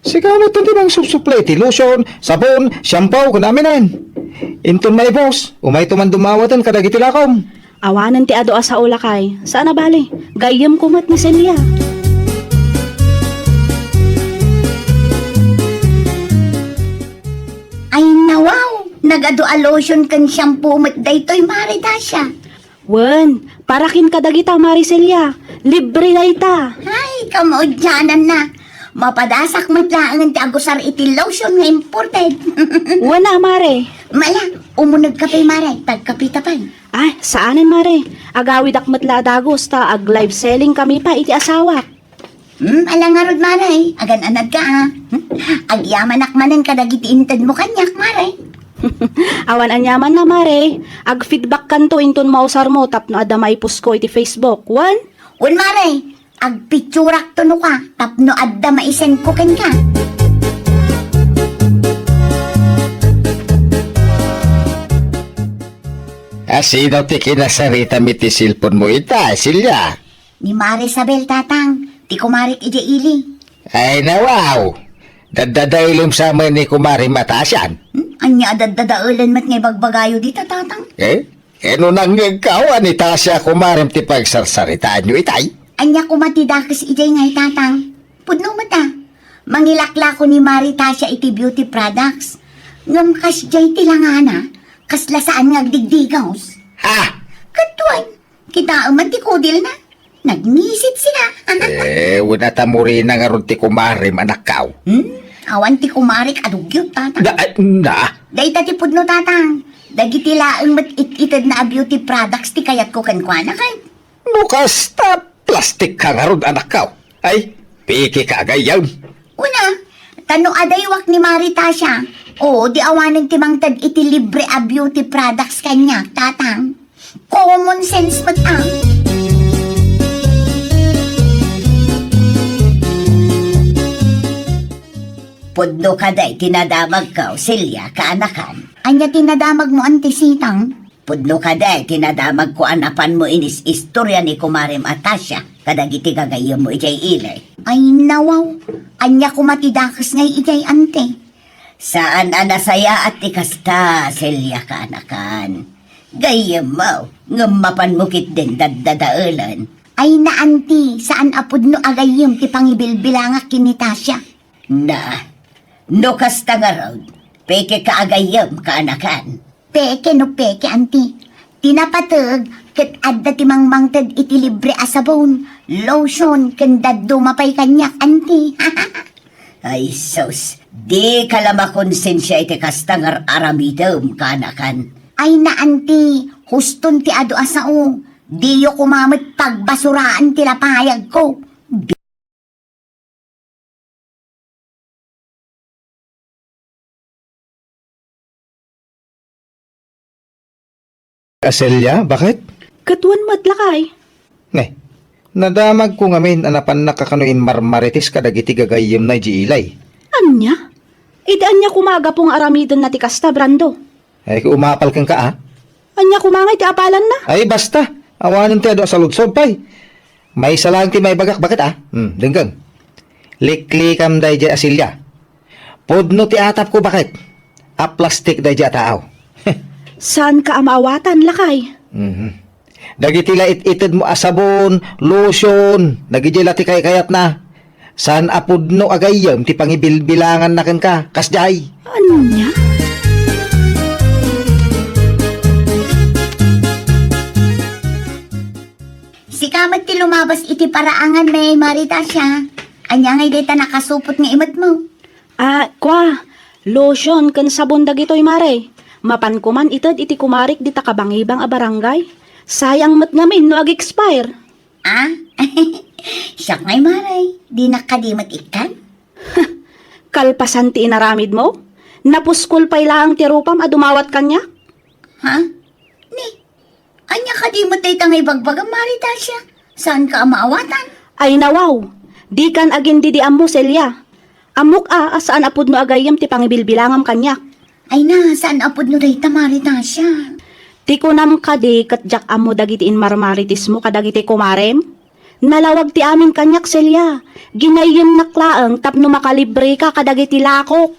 Sika met ti mangsupsupli iti lotion, sabon, shampoo, ken amin-amin. Inton maibus, umayto man dumawaten kadagiti lakom. Awanen ti adu a sao, lakay. Saan a bali. Gayyemko met ni Celia. Ay, nawaw! Nagadu a lotion ken shampoo met daytoy, Mare Tasha. Wen, para ken kadagita, Mare Celia. Libre dayta. Ay, kamaudiananna. Mapadasak met laengen ti agusar iti lotion nga imported. Wen a, Mare. Mala, umunegka pay, Mare. Tagkapita pay. Ay, saanen, Mare. Agawidak met la a dagus ta ag-live selling kami pay iti asawak. Hmm, ala ngarud, Mare. Agan-anadka, a. Hmm? Agyamanak manen kadagiti intedmo kaniak, Mare. Awan aniamanna, Mare. Ag-feedbackkanto inton mausarmo tapno adda maipusko iti Facebook. Wen? Wen, Mare. Agpicturakto no ka tapno adda maisendko kenka. A, sino ti kinasaritam iti cellphone mo ita, Celia? Ni Mare Isabel, Tatang, ti kumarik idiay ili. Ay, nawaw! Daddadaelem sa met ni Kumare Matasan. Hmm? Ania a daddadaelen met nga ibagbagayo dita, Tatang? Eh? Ken no nangngegka, awan ni Tasha kumarem ti pagsarsaritaanyo itay? Ania koma ti dakes idiay ngay, Tatang? Pudno met a. Mangilaklako ni Mare Tasha iti beauty products. Ngem kasdiay ti langana, kasla saan nga agdigdigaws. Ha? Ket wen, kitaem met ti kudilna. Nagnisit sika. Eh, wen a ta murina ngarud ti kumarem, anakkaw. Hmm? Awan ti kumarek a dugyot, Tatang. Da, na? Dayta ti pudno, Tatang. Dagiti laeng met it-itedna a beauty products ti kayatko kenkuana, kay. No kasta, plastik ka ngarud, anakkaw. Ay, peke ka agayyem. Una, ta no adaywak ni Mare Tasha, o, di awanen ti mangted iti libre a beauty products kaniak, Tatang. Common sense met a. Pudno kadi ti nadamagko, Celia, kaanakan. Ania ti nadamagmo, Auntie Sitang? Pudno kadi ti nadamagko a napanmo inis-istorya ni kumarem a Tasha kadagiti gagayyemmo idiay ili? Ay, nawaw. Ania koma ti dakes ngay idiay, Auntie? Saan a nasayaat ti kasta, Celia, kaanakan. Gayyemmo, ngem mapanmo ketdin daddadaelen. Ay na, Auntie, saan a pudno a gayyem ti pangibilbilangak ken ni Tasha. Na, no kasta ngarud, peke ka agayyem, kaanakan. Peke no peke, Auntie. Ti napateg, ket adda ti mangmangted iti libre a sabon, lotion, ken dadduma pay kaniak, Auntie. Ay sus, dika la makonsensia iti kasta nga ar-aramidem, kaanakan. Ay na, Auntie, huston ti adu a sao. Diyo koma met pagbasuraan ti lapayagko. A Celia, baket? Ket wen met, lakay. Ne, nadamagko ngamin a napannak a kano inmarmarites kadagiti gagayyemna idiay ilay. Ania? Idi ania koma a gapu nga aramidenna ti kasta, Brando? Ay, umapal kenka, a? Ania koma nga iti apalanna? Ay, basta. Awanen ti adu a saludsod pay. Maysa laeng ti maibagak, baket, a? Hmm, denggem. Liklikam daydiay a Celia. Pudno ti atapko, baket. A plastik daydiay a taaw. Saanka a maawatan, lakay? Mhm. Dagiti la it-itedmo a sabon, lotion, dagidiay la ti kaykayatna. Saan a pudno a gayyem ti pangibilbilanganna kenka, kasdiay. Ania? Sika met ti lumabas iti paraangan, Mari Dacia. Ania ngay dayta nakasupot nga imetmo? Ah, kua, lotion ken sabon dagitoy, Mare. Mapanko man ited iti kumarik dita kabangibang a barangay. Sayang met ngamin no ag-expire. Ah? Siak ngay, Mare. Dinak kadi met ikkan? Kalpasan ti inaramidmo? Napuskol pay laeng ti rupam a dumawat kaniak? Ha? Ni, ania kadi met dayta nga ibagbagam, Mari Dacia? Saanka a maawatan? Ay, nawaw. Dikan agin-didiammo, Celia. Ammok a, a saan a pudno a gayyem ti pangibilbilangam kaniak. Ay na, saan a pudno dayta, Mari Dacia? Ti kunam kadi ket diak ammo dagiti inmarmaritismo kadagiti kumarem? Nalawag ti amin kaniak, Celia. Ginayyemnak laeng tapno makalibreka kadagiti lakok.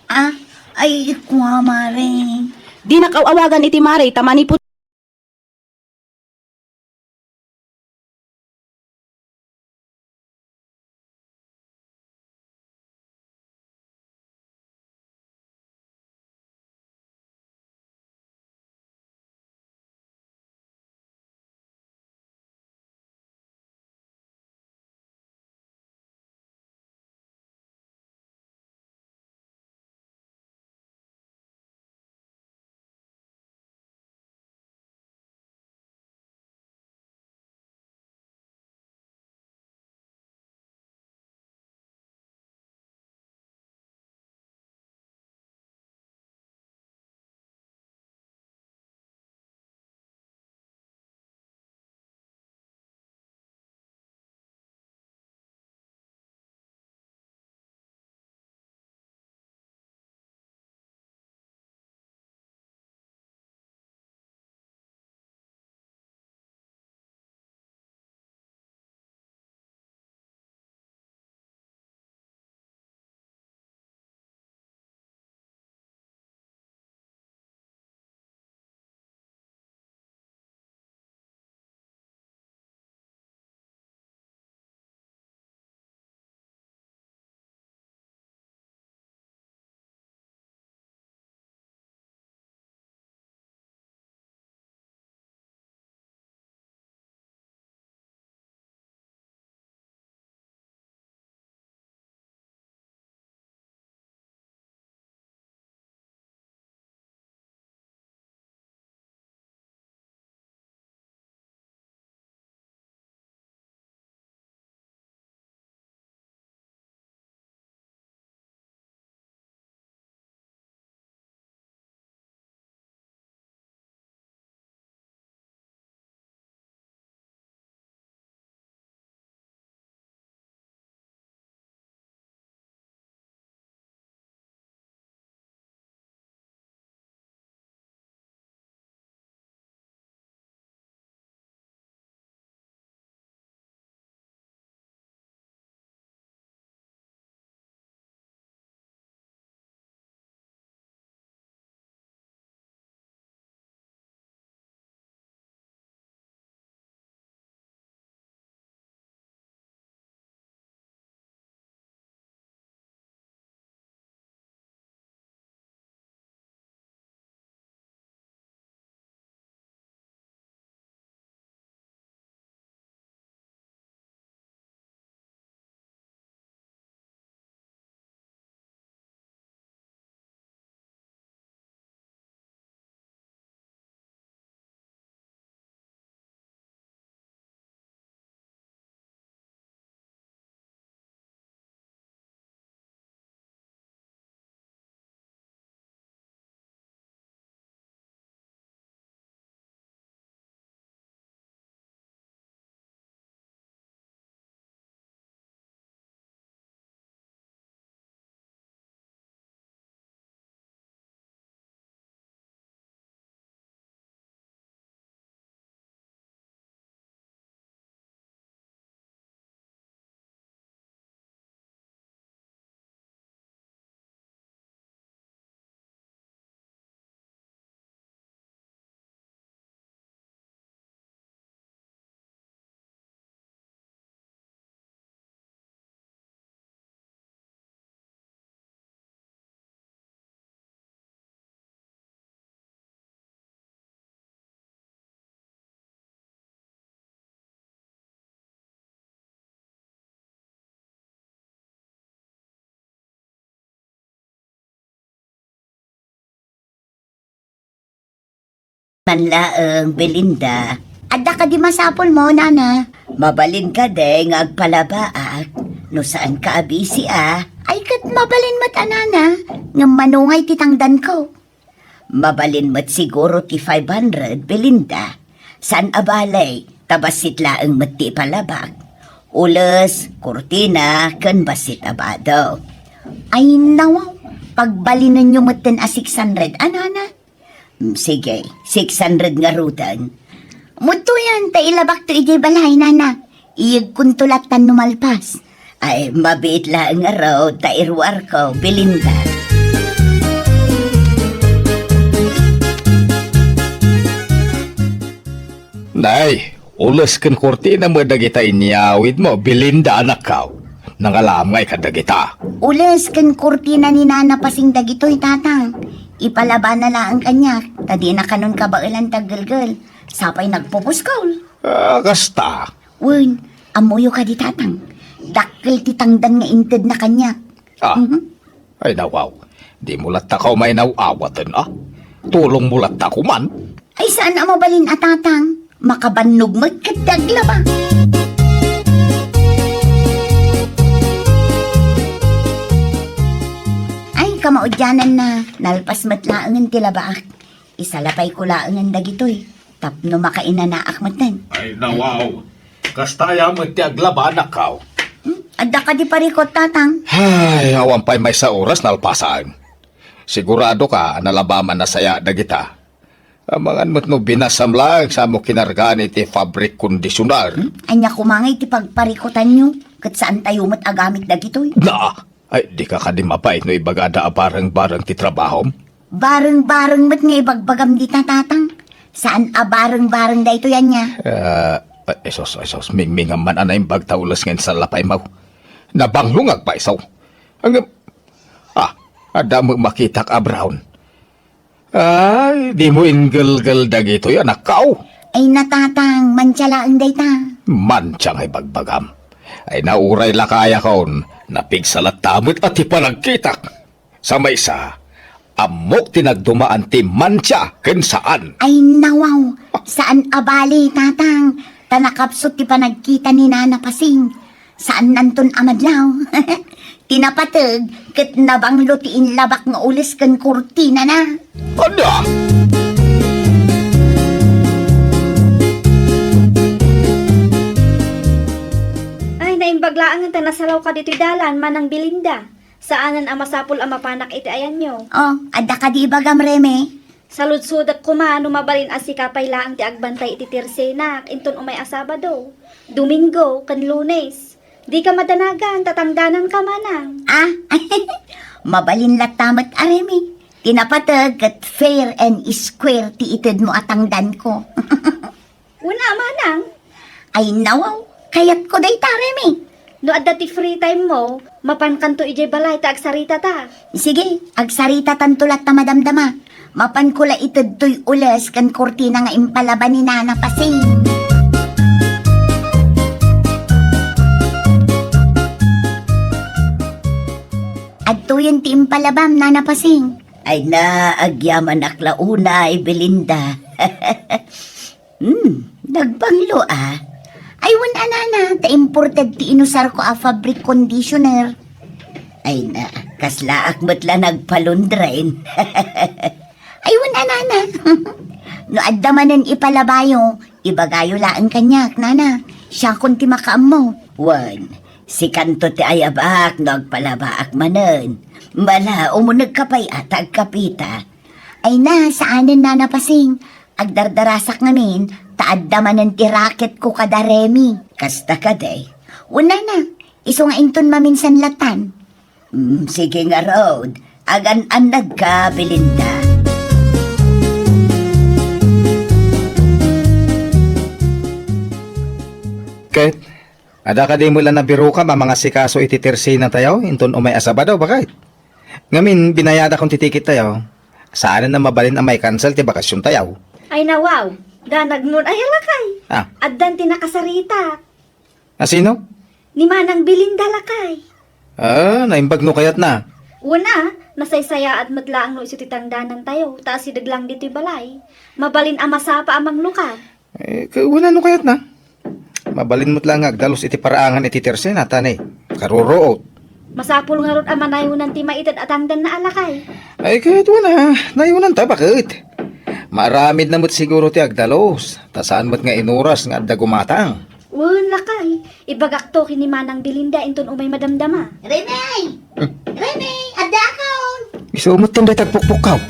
Ah, ay, kua, Mare. Dinak aw-awagan iti Mare ta manipud Ket man laeng, Belinda. Adda kadi masapulmo, nana? Mabalin kadi nga agpalabaak no saanka a busy a? Ay, ket mabalin met a, nana, ngem mano ngay ti tangdanko? Mabalin met siguro ti five hundred, Belinda. Saan a bale, ta bassit laeng met ti ipalabak. Ules, kurtina, ken bassit a bado. Ay, nawaw, pagbalinenyo metten a six hundred, a, nana? Mm, sige, six hundred ngaruden. Mutuyan, ta ilabakto idiay balay, nana. Iyegkonto lattan no malpas. Ay, mabiit laeng ngarud ta iruarko, Belinda. Nay, ules ken kurtina met dagita inyawidmo, Belinda, anakko. Nangalam ngay kadagita. Ules ken kurtina ni Nana Pasing dagitoy, Tatang. Ipalabana laeng kaniak, ta dina kanon kabaelan ti aggelgel. Sapay nagpupuskol. Ah, kasta. Wen, ammoyo kadi, Tatang? Dakkel ti tangdan nga intedna kaniak. Ah. Mhm. Ay, nawaw. Dimo latta ka umaynaw awaten, a? Tulongmo latta koma. Ay, saan a mabalin a, Tatang. Makabannog met ket ti aglaba. Ay, kamaudiananna, nalpas met laengen ti labaak. Isalapayko laengen dagitoy tapno makainanaak metten. Ay, nawaw. Kasta aya met ti aglaba, anakko. Hmm? Adda kadi parikut, Tatang? Ay, awan pay maysa oras nalpasan. Siguradoka a nalabaman a sayaat dagita. Amangan met no binasam laeng samo kinargaan iti fabric conditioner. Hmm? Ania koma ngay ti pagparikutanyo? Ket saantayo met a gamit dagitoy. Na! Ay, dika kadi mapay no ibagada a bareng-bareng ti trabahom? Bareng-bareng met nga ibagbagam dita, Tatang. Saan a bareng-bareng daytoy, ania? Ah, ay, sus, ay, sus, mingmingam man a naimbag ta ules nga insalapaymo. Nabanglo nga agpaiso. Ngem, ah, adda met makitak a brown. Ay, dimo inggelgel dagitoy, anakko. Ay, na, Tatang, mantia laeng dayta. Mantia nga ibagbagam. Ay, nauray lakayakon, napigsa latta met a ti panagkitak. Sa maysa, ammok ti nagdumaan ti mantia ken saan. Ay, nawaw, saan a bale, Tatang, ta nakapsut ti panagkita ni Nana Pasing. Saannanton a madlaw. Ti napateg ket nabanglo ti inlabak nga ules ken kurtinana. Ania? Ay, naimbag laengen ta nasalaw ka ditoy dalan, Manang Belinda. Saanen a masapul a mapanak iti ayanyo. Oh, adda kadi ibagam, Reme? Saludsodek koma no mabalin a sika pay laeng ti agbantay iti tirsenak inton umay a Sabado, Domingo, ken Lunes. Dika madanagan, ta tangdananka, Manang. Ah, mabalin latta met a, Reme. Ti napateg ket fair and square ti itedmo a tangdanko. Wen a, Manang. Ay, nawaw, kayatko dayta, Reme. No adda ti free time mo, mapankanto idiay balay ta agsaritata. Sige, agsaritatanto latta madamdama. Mapanko la itedtoy ules ken kurtina nga impalaba ni Nana Pasing. Adtoyen ti impalabam, Nana Pasing. Ay na, agyamanak la unay, Belinda. Hmm, nagbanglo a. Ay, wen a, nana, ta imported ti inusarko a fabric conditioner. Ay na, kaslaak met la nagpalundren. Ay, wen a, nana. No adda manen ipalabayo, ibagayo laeng kaniak, nana. Siakon ti makaammo. Wen, sikanto ti ayabak no agpalabaak manen. Bala, umunegka pay a ta agkapita. Ay na, saanen, Nana Pasing. Agdardarasak ngamin, ta adda manen ti racketko kada Remy. Kasta kadi. Wen, nana, isu nga inton maminsan latan. Mm, sige ngarud. Agan-annadka, Belinda. Ket, adda kadi met la nabirokam a mangasikaso iti tersinatayo inton umay a Sabado, baket? Ngamin, binayadak ti ticket tayo. Saanen a mabalin a mai-cancel ti bakasyon tayo. Ay, nawaw. Danagmon aya, lakay. Ah. Addan ti nakasarita. A sino? Ni Manang Belinda, lakay. Ah, naimbag no kayatna. Wen a, Nasaysayaat met laeng no isu ti tangdanantayo, ta asideg laeng ditoy balay. Mabalin a masapa a manglukat. Eh, kawana no kayatna? Mabalin met laeng nga agdalus iti paraangan iti tersena, ta ni, karuruot. Masapul ngarud a manayonan ti maited a tangdanna a lakay. Ay, ket wana, nayonanta, baket. Maaramidna met siguro ti agdalus, ta saan met nga inuras nga adda gumatang. Wen, lakay, ibagakto ken ni Manang Belinda inton umay madamdama. Rene! Hmm. Rene, addaakon! Isu met ti dayta agpukpukkaw.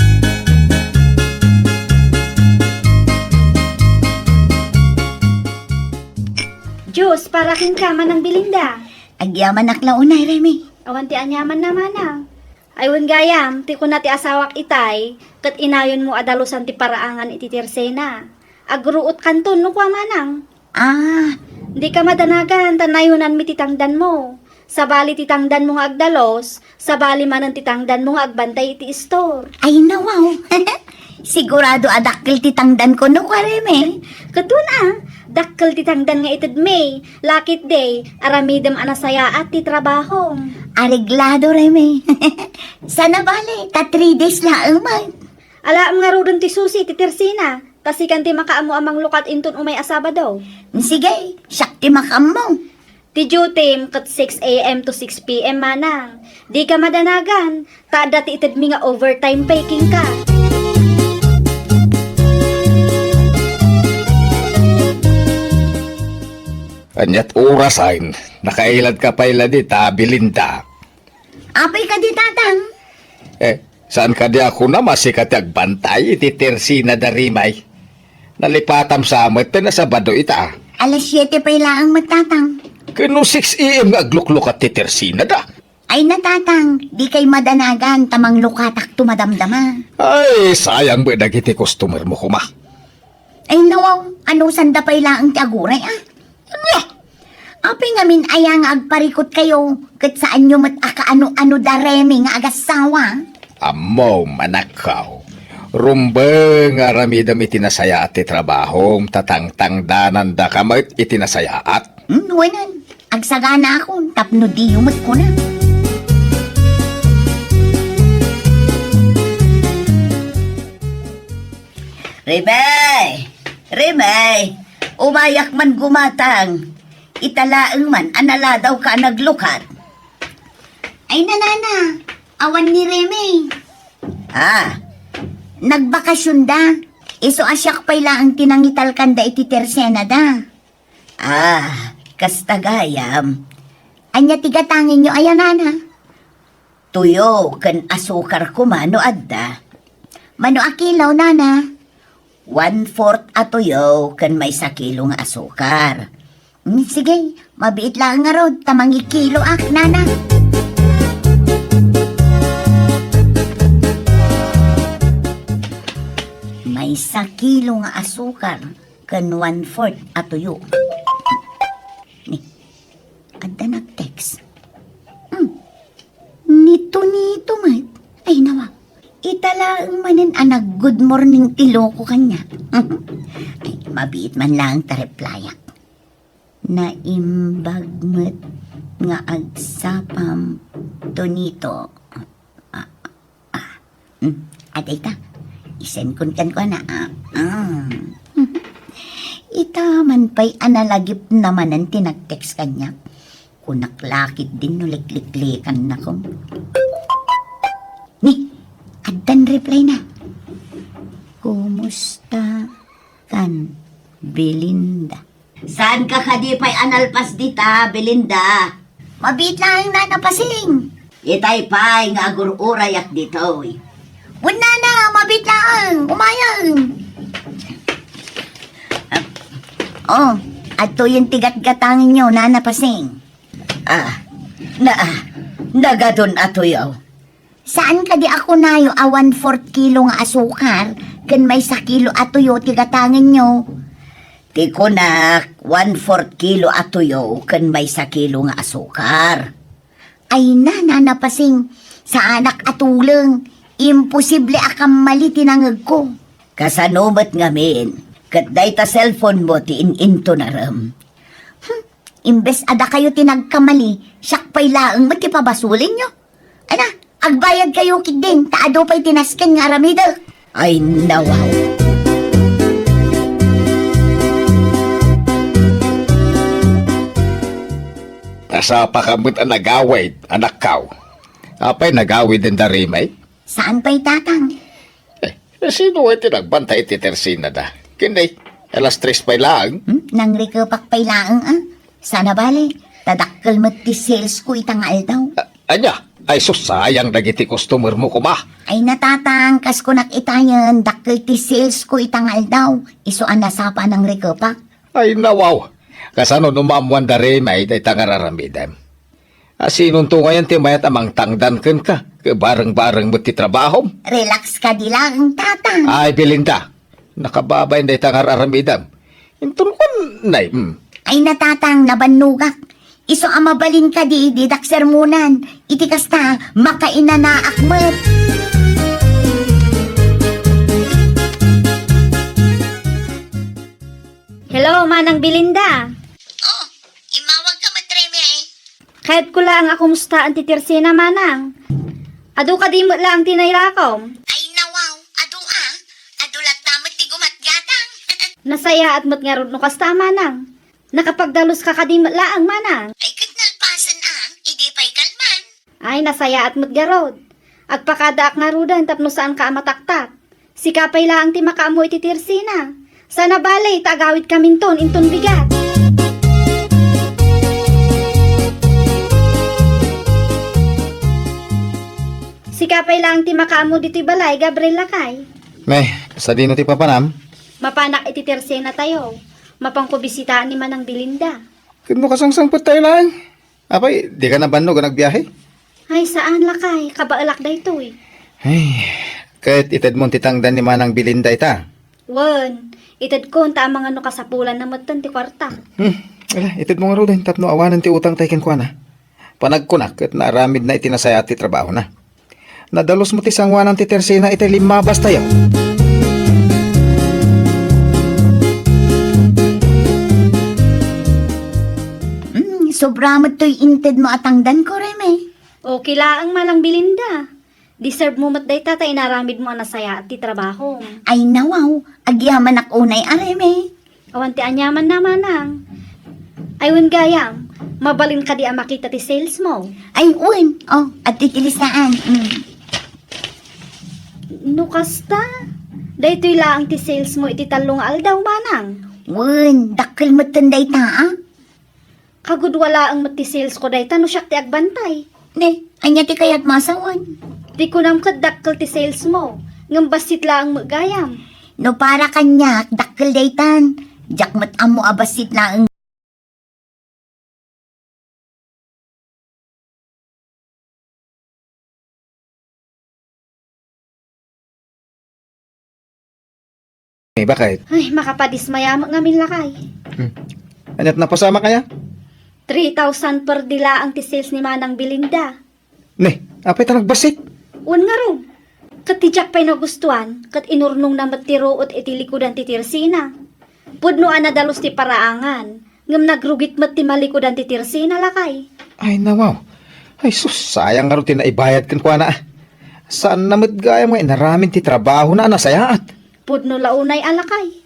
Diyos, para kenka, Manang Belinda. Agyamanak la unay, Rene. Awan ti aniamanna, Manang. Ay, wen gayam, ti kuna ti asawak itay, ket inayonmo a dalusan ti paraangan iti tersena. Agruotkanton no kua, Manang. Ah. Dika madanagan, ta nayonanmi ti tangdanmo. Sabali ti tangdanmo nga agdalus, sabali manen ti tangdanmo nga agbantay iti istor. Ay, nawaw. Sigurado a dakkel ti tangdanko no kua, Rene. Ket wen a, dakkel ti tangdan nga itedmi. Lakit day, aramidem a nasayaat ti trabahom. Areglado, Rene. Sana bale, ta three days laeng man. Alaem ngaruden ti susi ti tersena, ta sikan ti makaammo a manglukat inton umay a Sabado. Sige, siak ti makaammo. Ti duty-m ket six a m to six p m, Manang. Dika madanagan, ta adda ti itedmi nga overtime pay kenka. Aniat orasen, nakailadka pay la dita, Belinda? Apay kadi, Tatang? Eh, saan kadi a kunam a sika ti agbantay iti tersena da Rene? Nalipatam sa met ta Sabado ita. Alas siete pay laeng met, Tatang. Ken no six a m nga agluklukat ti tersenada? Ay na, Tatang, dikay madanagan ta manglukatakto madamdama. Ay, sayang met dagiti customer mo koma. Ay, nawaw, anusanda pay laeng ti aguray, a? Ania? Apay ngamin aya nga agparikutkayo, ket saanyo met a kaano-ano da Rene nga agassawa? Ammom, anakko. Rumbeng nga aramidem iti nasayaat ti trabahom, ta tangtangdanandaka met iti nasayaat. Hmm, wen, agsaganakon tapno diyo met kuna. Rene! Rene! Umayak man gumatang. Ita laeng man a naladawka a naglukat. Ay, nanana, awan ni Rene. Ah. Nagbakasionda. Isu a siak pay laeng ti nangitalkanda iti tersenada. Ah, kasta gayam. Ania ti gatangenyo aya, nana? Tuyo ken asukar koma no adda. Mano a kilo, nana? One-fourth a tuyo ken maysa kilo nga asukar. Mm, sige, mabiit laeng ngarud ta mangikiloak, nana. Maysa kilo nga asukar ken one-fourth a tuyo. Ni, adda nag-text. Hmm. Ni Tonito met. Ay, nawa. Ita laeng manen a nag-good morning ti loko kaniak. Ay, mabiit man laeng ta replyan. Naimbag met nga agsapam, Tonito. Ah, ah. Hmm, adda ita. I-send kon kenkuana, ah. Ah. Ita man pay a nalagipna manen ti nag-text kaniak. Kunak la ketdin no likliklekannakon. Ni, addan reply na. Kumusta kan, Belinda? Saanka kadi pay a nalpas dita, Belinda? Mabiit laeng, Nana Pasing. Itay pay nga agur-urayak ditoy. Wen, Nana, mabiit laeng. Umayen. Ah, oh, adtoyen ti gatgatangenyo, Nana Pasing. Ah, na, ah, nagadun a tuyo. Saan kadi a kunayo a one-fourth kilo nga asukar ken maysa kilo a tuyo ti gatangenyo? Ti kunak, one-fourth kilo a tuyo ken maysa kilo nga asukar. Ay na, Nana Pasing, saanak a tuleng. Imposible a kammali ti nangegko. Kasano met ngamin, ket dayta cellphone mo ti in-intonarem? Hmm, imbes a dakayo ti nagkamali, siak pay laeng met ti pabasolenyo. Ay na, Agbayad kayo ketdin, ta adu pay ti nasken nga aramidek. Ay, nawaw. Nasapaka met a nagawid, anakkaw. Apay nagawid denda Remay? Saan pay, Tatang? Eh, sino ti nagbantay iti tersinada? Ken, alas tres pay laeng. Hmm? Nangrikepak pay laeng, a? Saan a bale, ta dakkel met ti sales ko ita nga aldaw. A-, ania? Ay, sus, sayang dagiti customer mo, kuma. Ay, Tatang, kas kunak itayen, dakkel ti sales ko ita nga aldaw. Isu a nasapa a nangrikepak. Ay, nawaw. Kasano no maammuanda Remay dayta nga ar-aramidem? A, sinonto ngayen ti mayat a mangtangdan kenka? Ket bareng-bareng met ti trabahom. Relax kadi laeng, Tatang. Ay, Belinda, nakababain dayta nga ar-aramidem. Inton kuan, nay, mm. Ay, Tatang, nabannogak. Isu a mabalin kadi, didak sermonan. Iti kasta, makainanaak met. Hello, Manang Belinda. Oh, immawagka met, Remay. Kayatko laeng a kumustaan ti tersina, Manang. Adu kadi met laeng ti nailakom? Ay, nawaw, adu a. Adu latta met ti gumatgatang. Nasayaat met ngarud no kasta, Manang. Nakapagdaluska kadi met laeng, Manang? Ay, ket nalpasen a, idi pay kalman. Ay, nasayaat met garud. Agpakadaak ngaruden tapno saanka a mataktak. Sika pay laeng ti makaammo iti tersina. Saan a bale, ta agawidkaminton inton bigat. Sika pay laeng ti makaammo ditoy balay, Gabriel, lakay. Meh, sadino ti papanam? Mapanak iti tersinatayo. Mapanko bisitaan ni Manang Belinda. Ket no kasangsangpettayo laeng? Apay, dika nabannog a nagbiahe? Ay, saan, lakay. Kabaelak daytoy. Ay, ket itedmon ti tangdan ni Manang Belinda ita? Wen, itedkon ta amangan no kasapulanna metten ti kuarta. Hmm, ala, itedmo ngaruden tapno awanen ti utangtay kenkuana. Panagkunak ket naaramidna iti nasayaat ti trabahona. Nadalus met ti sangoanan ti tersina iti limmabastayo. Mm, sobra met toy intedmo a tangdanko, Remay. Okay laeng, Manang Belinda. Deserve mo met dayta ta inaramidmo a nasayaat ti trabahom. Ay, nawaw, agyamanak unay a, Remay. Awan ti aniamanna, Manang. Ay, wen gayam, mabalin kadi a makita ti sales mo? Ay, wen. Oh, adtoy ti listaan. Mm. No kasta, daytoy laeng ti sales mo iti tallo nga aldaw, Manang. Wen, dakkel metten dayta, a? Kagudua laeng met ti sales ko dayta no siak ti agbantay. Ne, ania ti kayatmo a sawen? Ti kunam ket dakkel ti sales mo, ngem bassit laeng met gayam. No para kaniak, dakkel daytan. Diak met ammo a bassit laeng. Eh, bakit? Ay, makapadismaya met ngamin, lakay. Hmm. Aniat napasamak aya? Three thousand per day laeng ti sales ni Manang Belinda. Ne, apay ta nagbassit? Wen ngarud. Ket ti diak pay nagustuan, ket inurnongna met ti ruot iti likudan ti tersina. Pudno a nadalus ti paraangan, ngem nagrugit met ti malikudan ti tersina, lakay. Ay, nawaw. Ay, sus, sayang ngarud ti naibayad kenkuana, a. Saanna met gayam nga inaramid ti trabahona a nasayaat. Pudno la unay a, lakay.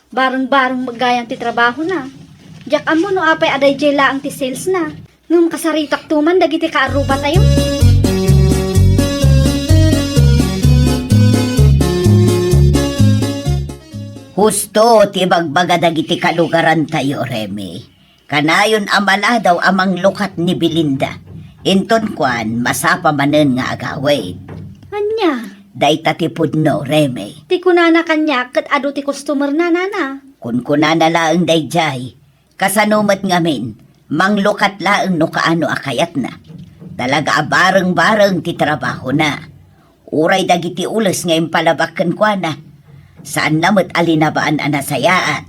Bareng-bareng met gayam ti trabahona. Diak ammo no apay a daydiay laeng ti salesna. Ngem kasaritakto man dagiti kaarrubatayo. Husto ti ibagbaga dagiti kalugarantayo, Remy. Kanayon a maladaw a manglukat ni Belinda. Inton kuan, masapa manen nga agawid. Ania? Dayta ti pudno, Remy. Ti kunana kaniak ket adu ti customerna, nana. Kunkunana laeng daydiay. Kasano met ngamin, manglukat laeng no kaano a kayatna. Talaga a bareng-bareng ti trabahona. Uray dagiti ules nga impalabak kenkuana, saanna met a linabaan a nasayaat.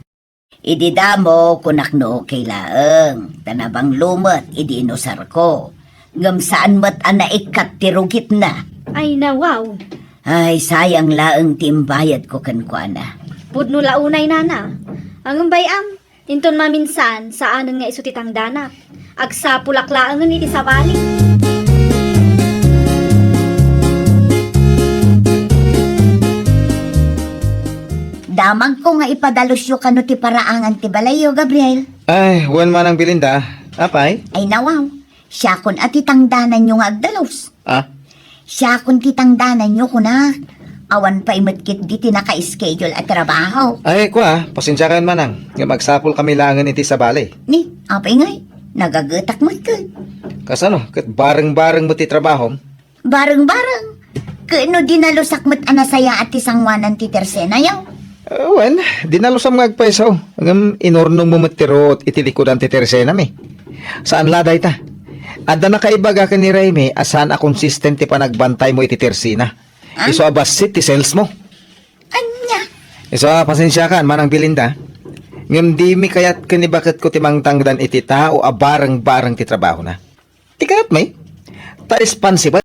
Idi damo, kunak no okay laeng, ta nabanglo met idi inusarko. Ngem saan met a naikkat ti rugitna. Ay, nawaw. Ay, sayang laeng ti imbayadko kenkuana. Pudno la unay, nana. Ngem bay-am, inton maminsan, saanen nga isu ti tangdanak. Agsapulak laengen iti sabali. Amagko nga ipadalosyo kano ti paraangan ti balayyo, Gabriel. Ay, wen, Manang Belinda. Apay? Ay, nawaw. Siakon a ti tangdananyo nga agdalus. Ah? Siakon ti tangdananyo, kunak. Awan pay met ketdi ti naka-schedule a trabaho. Ay, kua, pasensiakan, Manang. Nga magsapul kami laengen iti sabali. Ni, apay ngay? Nagagetak met ket. Kasano? Ket bareng-bareng met ti trabahom? Bareng-bareng. Ket no dinalusak met a nasayaat ti sangoanan ti tersenayo? Ah, wen, dinalusam nga agpayso. Ngem inurnongmo met ti ruot iti likudan ti tersenami. Saan la dayta. Adda nakaibaga ken ni Raymi a saan a consistent ti panagbantaymo iti tersena. Ah? Isu a bassit ti salesmo. Ania? Isu a pasensiakan, Manang Belinda. Ngem dimi kayat ken ni baketko ti mangtangdan iti tao a bareng-bareng ti trabahona. Ti kayatmi, ta responsible.